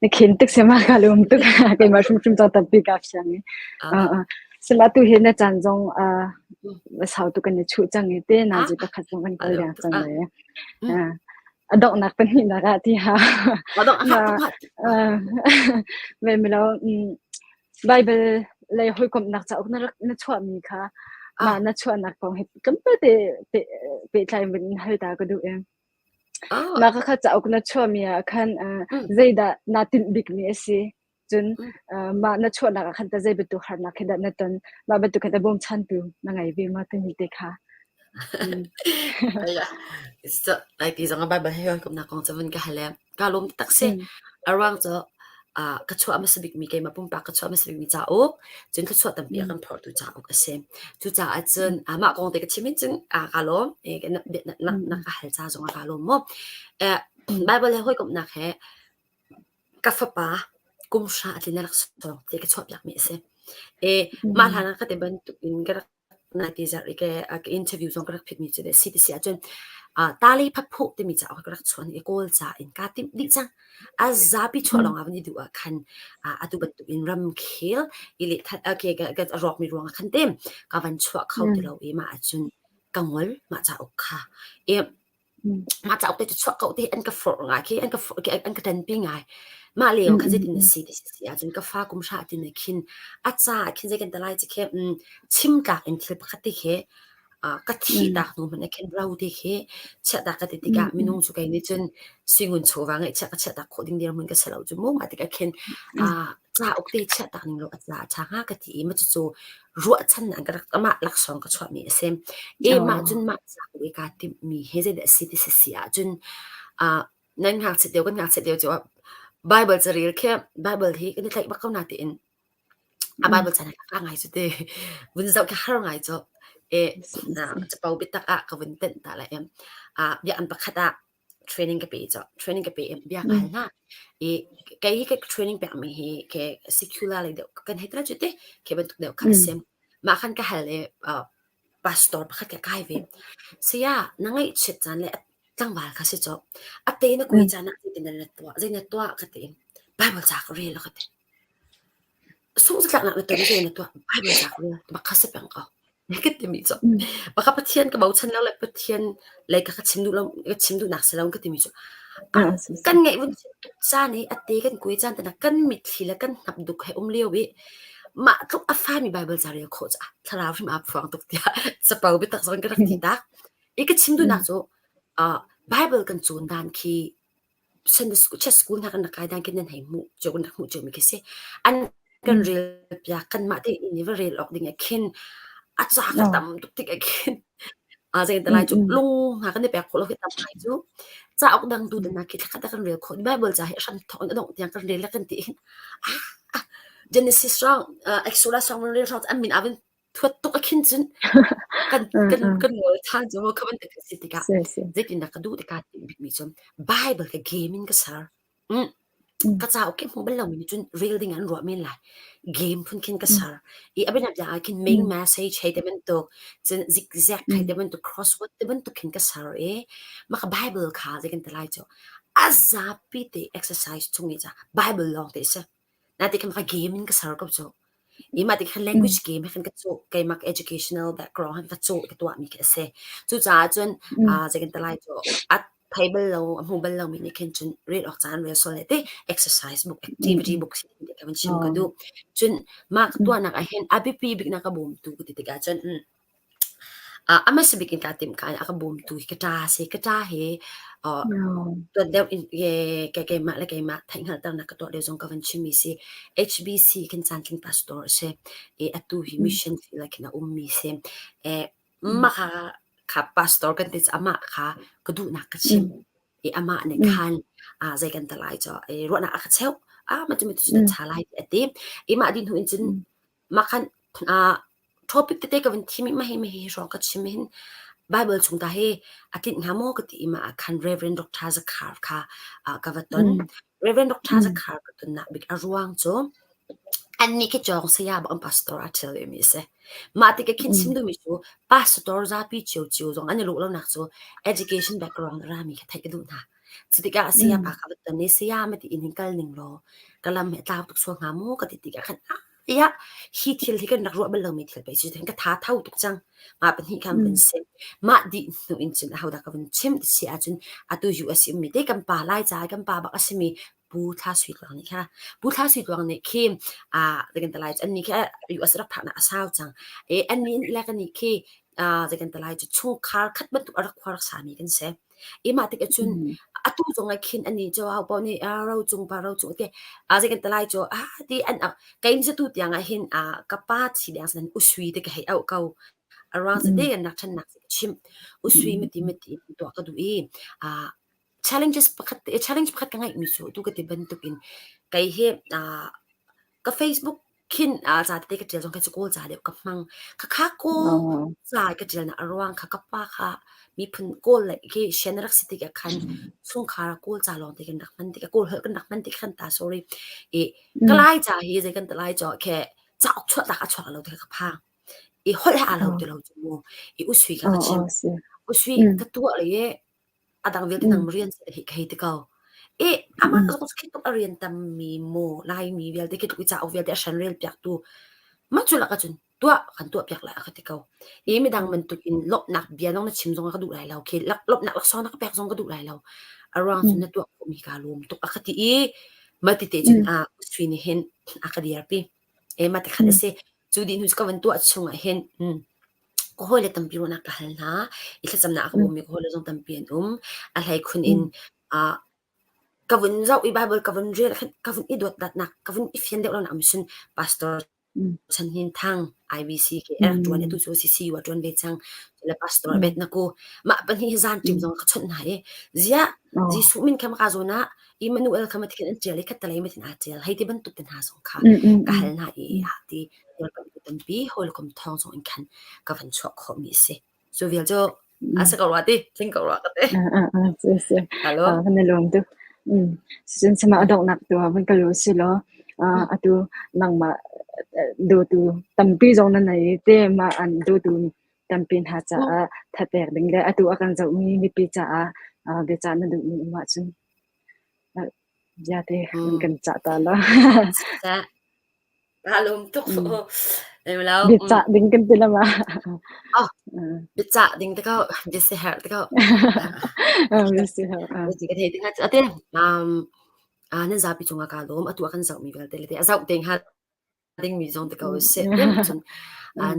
Na khin tuk sema ka lawm tuk. Keimah hrimhrim cang tampi ka fiang i. Sila tu hi na caan zong sau tu kan i chuh cang i te na zi pakhat zong kan kal deng cang le. A donghnak pahnihnak ah ti ha. Me milo Bible lei hawikomhnak cauk na rak na chuahmi kha mah na chuahnak kong hi tlawmpal te pehtlai in hal ta ka duh i. Mah khakha cauk na chuahmi ah khan zeidah naa tinh bikmi a si? Cun mah na chuahnak ah khan tah zei bantuk harnak khi dah na ton? Mah bantuk khan tah bawmchantu na ngei ve maw timi te kha. Lai ti zong ah Baibal he hawikomhnak kong cu vun ka hal i kaa lawm taktak si. A ruang cu ka chuah hmasa bikmi keimah pumpak ka chuah hmasa bikmi cauk cun thluachuah tampi a kan phorhtu cauk a si. Cucaah cun mah kong te ka chim hin cun kaa lawm. Na ka hal ca zong ah kaa lawm mu. Baibal he hawikomhnak he ka fapa kum hra a tlin a laksawng te ka chuahpiakmi a si. Mah hlan ah ka ti bantuk in ka rak Naite zarh i ka interview zong ka rak phitmi cu si ti si ahcun Tali Phaphuh timi cauk ka rak chuan i Kawl ca in kaa timh dih cang. A zapi chuah lawng ah van i duh ah khan atu bantuk in ramkhel i lehthal okay ka a rawkmi ruang ah khan te ka van chuah kho ti lo i mah ahcun ka ngol mah cauk kha. I Mah cauk te cu chuah ko ti an ka forh ngai khi an ka forh an ka ṭanpi ngai. Mah lio khan zeitin na si ti si ahcun ka fa kum hra ti na khin a ca ah khin zei kan ti lai ti khi chim tlak in thil pakhat te khi ka thih tak hnu hmanh ah khin ro te khi chiahtak ka ti tikah minung cu kei nih cun suingun chawva ngeihchiah ka chiahtak khawh ding dirhmun ka si lo cu mu. Mah tikah khin cauk te chiahtak ning law a ca a ṭha hnga ka ti i mah cucu ruahchannak ka rak amah laksawng ka chuahmi a si. E mah cun mah cauk i kaa timhmi hi zeidah a si ti si ahcun uh, nan ngakchiat lio kan ngakchiat lio cu Bible carel khi Bible hi kan i tlaih bak ko na tiin a Bible chan ka ngai cu te vun zoh khi har ngai cu e na capo biatak ah ka vun tenh ta lai em a biakam pakhat ah training ka pe cu training ka pe i bia ka hal hna i kei hi ka training pekmi hi ke secular lei deuh kan hei tira cu te khi bantuk deuh kha a si mah khan ka hal i pastor pakhat ka kai ve saya na ngaihchiat caan le tlangval kha si cu a te na kui caan ah zeitin na tuah zei na tuah ka ti Bible ca ka rel ka ti sungzatlaknak na ton zei na tuah Bible ca ka rel bak kha si peng ko ka timi cu baka Pathian ka bochan lo le Pathian lei ka ka chim duh lo ka chim duhnak si lo ka timi cu kan ngaih vun tuk caan i a te kan kuai caan te kan mitthli le kan hnap duk he um lio i. Mah tluk a fami Baibal ca rel khawh cu ah thlarau hrim aa phuang tuk tiah capo biatak zong in ka rak ti tak. I ka chim duhnak cu uh, Bible kan cawn dan khi Sunday school, church school hna kan rak kai dan khi nan hei hmuh cio kan rak hmuh ciomi khi si. An kan rel piak kanmah te in i va rel awk ding ah khin a ca kha tam tuk tik ah khin a zei te lai cu lung hna kan i pek khawh lo khi tam ngai cu. Cauk dang tu te hna khi thlakhat ah kan rel khawh. Bible ca hi a hram thawk in a dongh tiang kan rel le kan ti hin ah Genesis rang uh, Exodus rang rel rang an min avin thuat tuk a khin cun kan kan kan ngol than cu kha bantuk a si tikah zeitindah ka duh tikah ti bikmi cu Bible ka game in ka ser. Mm. Ka cauk ke hmu bal lomi nih cun rel ding an ruah men lai. Game phun khin ka ser. I a bianabia ah khin main message hei te bantuk, cun zigzag hei te bantuk, crossword te bantuk khin ka ser i mah ka Bible kha zei kan ti lai cu a zapi te exercise chung i ca Bible lawng te a si. Natin khan ka game in ka ser ko cu. I mah tikhan language game he khan ka cawh keimah ka educational background han ka cawh ka tuahmi khi a si. Cucaah cun aa zei kan ti lai cu a thei bal lo a hmu bal lomi nih khin cun rel awk caan rel sual le te exercise book activity book si ti ka van chim ka duh. Cun mah ka tuahnak ah hin a biapi bik na ka bawmtu ka ti tikah cun a hmasa bik in kaa timh ka a ka bawmtu hi ka ṭa a si. Ka ṭa hi tuan deuh in keimah le keimah theihhngalhternak ka tuah lio zong ka van chimmi si. HBC khin caantling pastor a si i atu hi mission field ah khin a ummi si. Mah kha kha pastor kan ti caah amah kha ka duhnak ka chimh i amah nih khan zei kan ti lai cu ruahnak a ka cheuh. Ah mah cu cu na ṭha lai tiah a ti. I mah dih hnu in cun Mah khan topic tete ka van thim i mah hi mah hi hrawng ka chim hin Bible chung ta hi a tlinh hnga maw ka ti i mah ah khan Reverend Dr. Zakhar kha ka va ton. Reverend Dr. Zakhar ka tonnak bik a ruang cu annih khi cawng saya bak an pastor aa ṭhial vemi a si. Mah tikah khin chim duhmi cu pastor zapi ciocio zong an i lawh lonak cu education background a rami kha theih ka duh hna. Cutikah saya pa kha va ton i saya mati in hin kal ning law ka lam hi a tlau tuk sual hnga maw ka ti tikah khan Tiah hi thil hi kan rak ruah bal lomi thil pei si ka tha tho tuk cang. Mah pahnih khan van sim. Mah dih hnu in cun ahodah ka vun chim ti si ahcun atu US ummi te kan pa lai ca kan pa bak a simi Pu Thla Sui Tluang nih kha Pu Thla Sui Tluang nih khi ah kan lai cu annih khi US rak phaknak a sau cang. E annih le kan nih khi ah kan lai cu chungkhar khat bantuk a rak khua rak sami kan si. I mah tikah cun atu zong ah khin anih cu ahopaoh nih rocung pa rocung ti zei kan ti lai cu ah ti an kei nih tu tiang ah hin ka pa thi deng sin usui ti ka hei auh ko. A ruang cu te kan rak ṭhannak ka chimh. Usui mati mati in tuah ka duh i challenges pakhat challenge pakhat ka ngeihmi cu tu ka ti bantuk in kei hi ka Facebook Khin ca tete ka ṭial zong kha cu Kawl ca deuh ka hmang. Khakha Kawl ca ka ṭialnak a ruang kha ka pa kha miphun Kawl le khi Shan a rak si tikah khan chungkhar ah Kawl ca lawngte kan rak hman tikah Kawl holh kan rak hman tik khan ta sorry. I ka Lai ca hi zei kan ti lai caw khe cauk chuahtak a chuak lo ti kha ka phang. I holh he aa lo ti lo cu mu. I usui kha ka chimh. Usui ka tuah le i A dang vialte nang rian hi ka hei ti ko. I amah zong khi tluk a rian tammi maw Laimi vialte khi tluk i cauk vialte a hran rel piaktu mah cu lakah cun tuah kan tuah piak lai a ka ti ko. I midang bantuk in lawmhnak bia zong na chim zong ah ka duh lai lo. Khi lawmhnak laksawng na ka pek zong ka duh lai lo. A ruang cun na tuah khawhmi kaa lawm tuk a ka ti i mah tite cun a sui nih hin a ka dirpi. E mah ti khan a si. Cu dih hnu cu ka van tuah chung ah hin Ka hawile tampi ruahnak ka hal hna i thlacamnak a ka bawmmi ka hawile zong tampi an um. A hleikhun in ah ka vun zoh i Baibal ka vun rel khan ka vun i dawtdatnak, ka vun i fian deuh lonak um cun Pastor Chan Hnin Thang IBC khi a rak ṭuan i atu cu CCU a ṭuan ve cang. Le Pastor Abednego mah pahnih hi zan ṭim zong ka chawnh hna i ziah Jesuh min kha maka zawn ah Emmanuel kha mathin an ṭial i khattelei mathin aa ṭial hei ti bantuk te hna zong kha ka hal hna i ti Dirkamhtu tampi hawikom thawng zong in khan ka van chuah khawhmi a si. Cu vial cu a si ko rua ti, tling ko rua ka ti. Si si. Halo. Kan i lawm tuk. Cun sama a donghnak tu ah van ka lu si law atu nangmah dawtu tampi zong na nei te mah an dawtu tampi hna caah thapek ding le atu a kan zohmi mipi caah biacah na duhmi um ahcun bia te kan cah ta la. Kaa lawm tuk. Lo. Biacah ding kan ti lama. Oh, biacah ding te ko, biasiherh te ko. Biasiherh. Ka thei ding ate. Um, nan zapi cungah kaa lawm. Atu a kan zohmi vialte le te a zoh te hnga. dingmi zong ti ko seh. Tem cun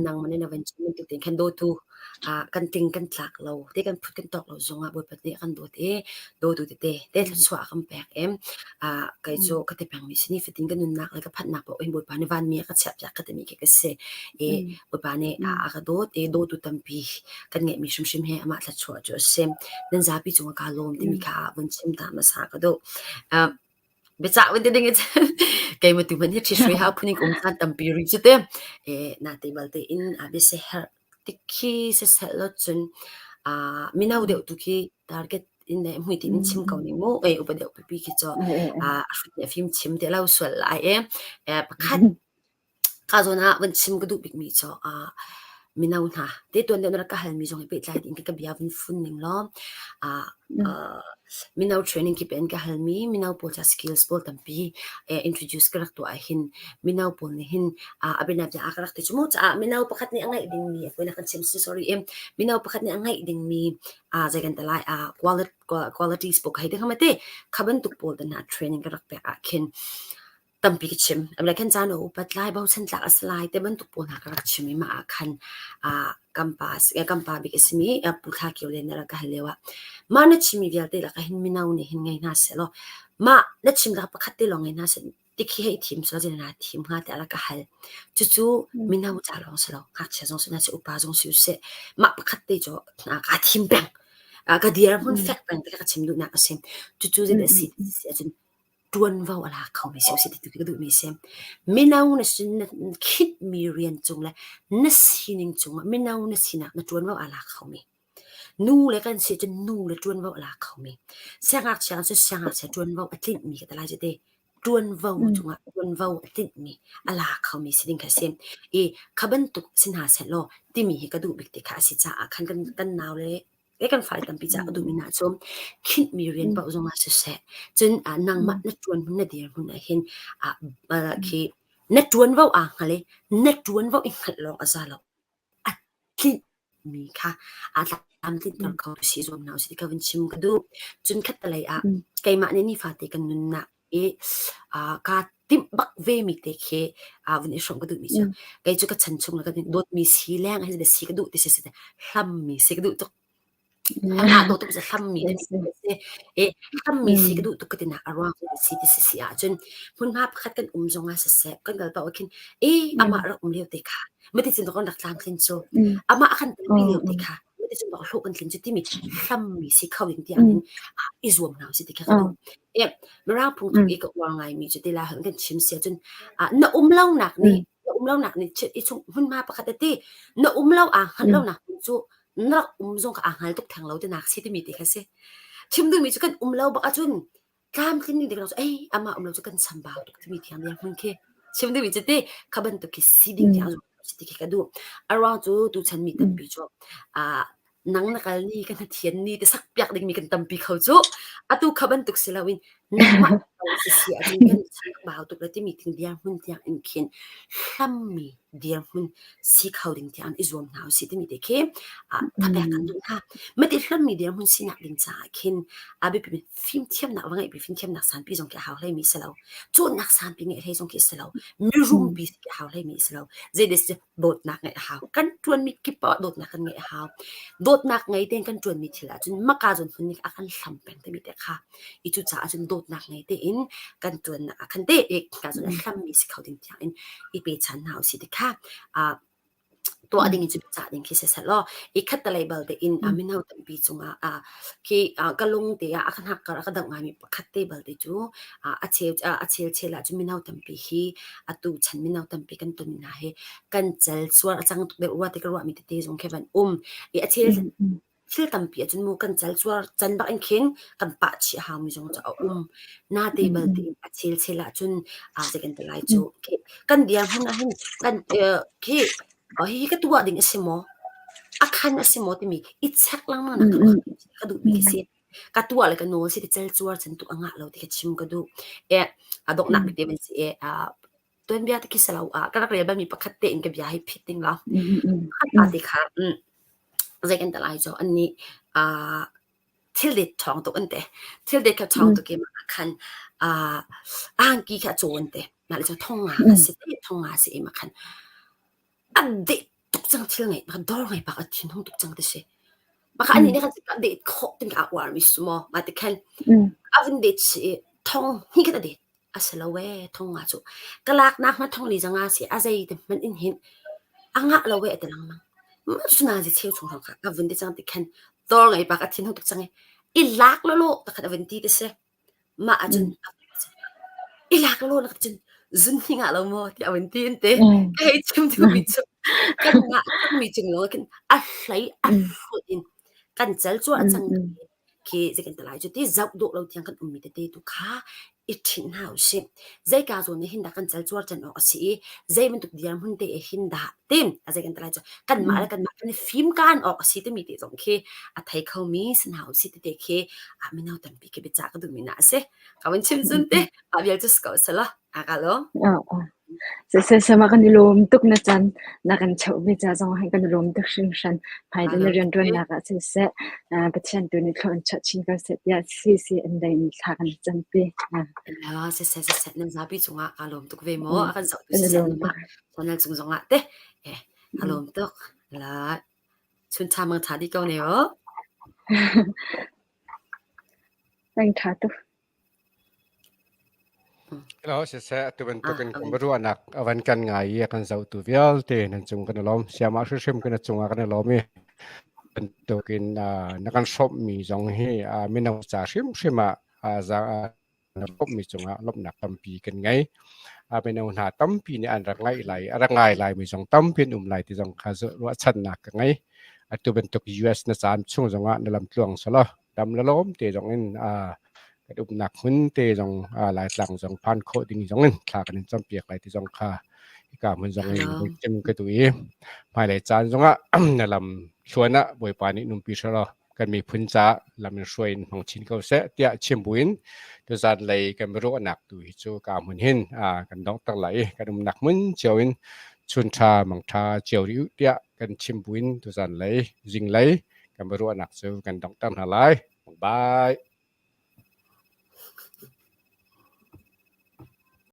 nangmah nih na van chim bantuk tein khan dawtu kan tling kan tlak lo te kan phut kan tawk lo zongah Bawipa nih a kan dawt i dawtu tete te thluachuah a kan pek i kei cu ka ti pengmi si nifatin ka nunnak le ka phanhnak paoh hin Bawipa nih vanmi a ka chiahpiak ka timi khi ka si. I Bawipa nih a ka dawt i dawtu tampi kan ngeihmi hrimhrim hi amah thluachuah cu a si. Nan zapi cungah kaa lawm timi kha vun chim ta hmasa ka duh. Biacah vun ti ding in keimah tu hmanh hi ṭhithruai hau phun in ka um caan tampi rih cu te. Nate balte in biasiherh tik khi siseh law cun mino deuh tu khi target in le hmuitinh in chim ko ning mu. Upa deuh pipi khi cu a hrut nih a fim chim ti lo sual lai i. Pakhat Ka zawn ah van chim ka duh bikmi cu mino hna te tuan deuh na rak ka halmi zong hi pehtlai ding khi ka bia vun fun ning law mino training kip in ka halmi mino pawl ca skills pawl tampi introduce ka rak tuah ahhin mino pawl nih hin a bianabia ah ka rak ti cu mu caah mino pakhat nih a ngeih dingmi a poinak kan chim si sorry mino pakhat nih a ngeih dingmi zei kan ti lai qualities pawl ka hei ti hnga ma ti kha bantuk pawl te hna training ka rak pek ah khin Tampi ka chim. Like khan caan a upat lai, bochan tlak a si lai ti bantuk pawl hna ka rak chim i mah ah khan kan pa kan pa bik a simi Pu Thla Kio le na rak ka hal lio ah mah na chimmi vialte lakah hin mino nih hin ngei hna sehlaw mah na chim lakah pakhat te lawng ngei hna seh tikhi hei thim selaw zeidah naa thim hnga tiah a rak ka hal. Cucu mino ca lawng si lo, ngakchia zong si hna seh, upa zong si usih, mah pakhat te cu kaa thim peng. Ka dirhmun fek peng ti kha ka chim duhnak a si. Cucu zeidah a si ti si ahcun ṭuanvo a la khomi si usih ti tu ka duhmi a si. Mino na sin na khinhmi rian cung le na sining cungah mino na sinak na ṭuanvo aa la khomi. Nu le kan si cun nu le ṭuanvo a la khomi. Siangngakchia kan si siangngakchia ṭuanvo a tlinhmi ka ti lai cu ti. Ṭuanvo cungah ṭuanvo a tlinhmi a la khomi si ding kha a si. I kha bantuk si hna sehlaw timi hi ka duh bik ti kha a si caah khan kan, kan nau le Kei kan fale tampi caah ka duhmi hna cu khinhmi rian paoh zongah siseh, cun nangmah na ṭuan hmun na dirhmun ah hin khi na ṭuanvo aa hngal i na ṭuanvo i hngalh lawng a za lo. A tlinhmi kha aa tlamtlinter kho tu si zuam hna usih ti kha vun chim ka duh. Cun khattelei ah keimah nih nifate kan nunnak i kaa timh bak vemi te khi vun i hrawmh ka duhmi cu kei cu ka chan chung le ka dawtmi si leng hi si ka duh ti si si hlammi si ka duh tuk. Angah dawh tuk si hlammi te si. I hlammi si ka duh tuk ka tinak a ruang cu si ti si si ahcun hmunhma pakhat kan um zongah siseh kan kal paoh ah khin e amah rak um lio te kha mati cun kan rak tlamtlin cu amah a kan telpi lio te kha mati cun hlawh kan tlin cu timi hlammi si kho ding tiang in i zuam hna usih ti kha ka duh. Mirang phungtluk i ka uar ngaimi cu ti lai holh kan chim si ahcun na um lonak nih na um lonak nih i chung hmunhma pakhat a ti na um lo aa hngalh lonak hmun cu na rak um zong kha aa hngal tuk theng lo tinak si timi ti kha si. Chim duhmi cu kan um lo bak ahcun tlamtlin ding cu ei amah um lo cu kan chambau tuk timi thiang ding hmun khi chim duhmi cu ti kha bantuk khi si ding tiang si ti khi ka duh. A ruang cu tuchan mi tampi cu nang na kal ni ka hnathian ni te sak piak dingmi kan tampi kho cu atu kha bantuk si loin nangmah si si ahcun kan chambau tuk le timi thing dirhmun tiang in khin hlammi dirhmun si kho ding tiang i zuam hna usih timi te khi thapek kan duh hna. Mati hlammi dirhmun sinak ding caah khin a biapi fimthiamnak va ngeihpi fimthiamnak sanpi zong khi a hau hleimi si lo. Cawnnak sanpi ngeih hlei zong khi si lo. Mirumpi khi a hau hleimi si lo. Zeidah si dawtnak ngeih a hau. Kan ṭuanmi kip ah dawtnak kan ngeih a hau. Dawtnak ngei tein kan ṭuanmi thil ahcun maka zawn hmun nih a kan hlam peng timi te kha i cucaah cun dawtnak ngei tein kan ṭuannak ah khan te ka zawn a hlammi si kho ding tiang in i pechan hna usih ti kha tuah ding in cu cah ding khi siseh law i khattelei bal tein a mino tampi cungah khi ka lung te ah a ka hnak kar a ka dangh ngaimi pakhat te bal te cu a cheu a chel chel ah cun mino tampi hi atu chan mino tampi kan ton hna hi kan cal cuar a cang tuk deuh rua ti ka ruahmi tete zong khi van um i a chel thil tampi ahcun mu kan cal cuar can bak in khin kan pah chih a haumi zong cu a um na te bal te a chel chel ahcun a zei kan ti lai cu kan dirhmun ah hin kan khi hihi ka tuah ding a si maw a khan a si maw timi i check lengmang nak ka duhmi khi si Ka tuah le ka nawl si ti celcuar chan tuk a ngah lo ti kha chim ka duh. E, a donghnak bik te van si e, tuanbia te khi si lo ah ka rak rel balmi pakhat te in ka bia hi phit ding lo. Pakhat pa te kha zei kan ti lai cu an nih thil det ṭhawng tuk an ti. Thil det kha ṭhawng tuk i mah ah khan angki kha a caw an ti. Mah le cu thong nga a si te thong nga si i mah khan a deh tuk cang thil ngei mah dawr ngei bak a thinhung tuk cang ti si. Mah kha anih nih khan a det khawh tin a uar mi si maw mah ti khan a vun det si i thong hnih khan a det. A si lo ee thong nga cu ka laknak hmanh thong li zanga si a zei te hmanh in hin a ngah lo ee a ti lengmang. Mah cu nazi cheu chung hrawng kha a vun ti cang ti khan dawr ngei bak a thinhung tuk cang i i lak lawlaw takhat a vun ti ti si. Mah ahcun i lak lawlaw nak cun zun hi ngah lo maw tiah a vun ti an ti. Ka hei chim duhmi cu kan ngah cangmi cung lawng ah khin a hlei a hrut in kan cal cuah cang khi zei kan ti lai cu ti zoh dawh lo tiang kan ummi tete tu kha i ṭhinh hna usih. Zeika zawn nih hin dah kan cal cuar can awk a si i zei bantuk dirhmun te ah hin dah tim a zei kan ti lai cu kanmah le kanmah kan i fimkaan awk a si timi te zong khi a thei khomi si hna usih tete khi mino tampi khi biacah ka duhmi hna a si. Ka vun chim cun te mah vial cu si ko selaw aa ka lawm. Siseh kan i lawm tuk na caan na kan cheuhmi ca zong ah kan i lawm tuk hringhran. Hmailei na rianṭuannak ah siseh, Pathian tu nih thlua in chuah chin ko seh tiah CCN lei in thla kan campi. Siseh, siseh, nan zapi cungah kaa lawm tuk ve maw? A kan zohtu siseh, nanmah channel cung zongah teh kaa lawm tuk. La chun ṭha mang ṭha dih ko ne aw. Peng ṭha tuk. Hello, siseh, atu bantukin kan ruahnak a van kan ngai i a kan zohtu vialte nan cung kan i lawm. Siamah hrimhrim kan cungah kan i lawm i bantukin na kan hrawmhmi zong hi mino ca hrimhrim ah na hrawmhmi cungah lawmhnak tampi kan ngei. Mino hna tampi nih an rak ngaih lai, a rak ngai laimi zong tampi an um lai ti zong kha ruahchannak ka ngei. Atu bantuk US na caan chung zongah na lam tluang selaw dam le lawm te zong in kan umnak hmun te zong Laitlang zong phan khawh ding zong in thla kan in campiak lai ti zong kha hika hmun zong in cem ka tu i hmailei caan zongah na lam thluan ah Bawipa nih numpi selaw kan miphun ca lam in hruai in hmang chin ko seh tiah chim buin tuzan lei kan biaruahnak tu hi cu ka hmun hin kan donghter lai i kan umnak hmun cio in chun ṭha mang ṭha cio rih u tiah kan chim buin tuzan lei zinglei kan biaruahnak cu kan donghter hna lai. Bye.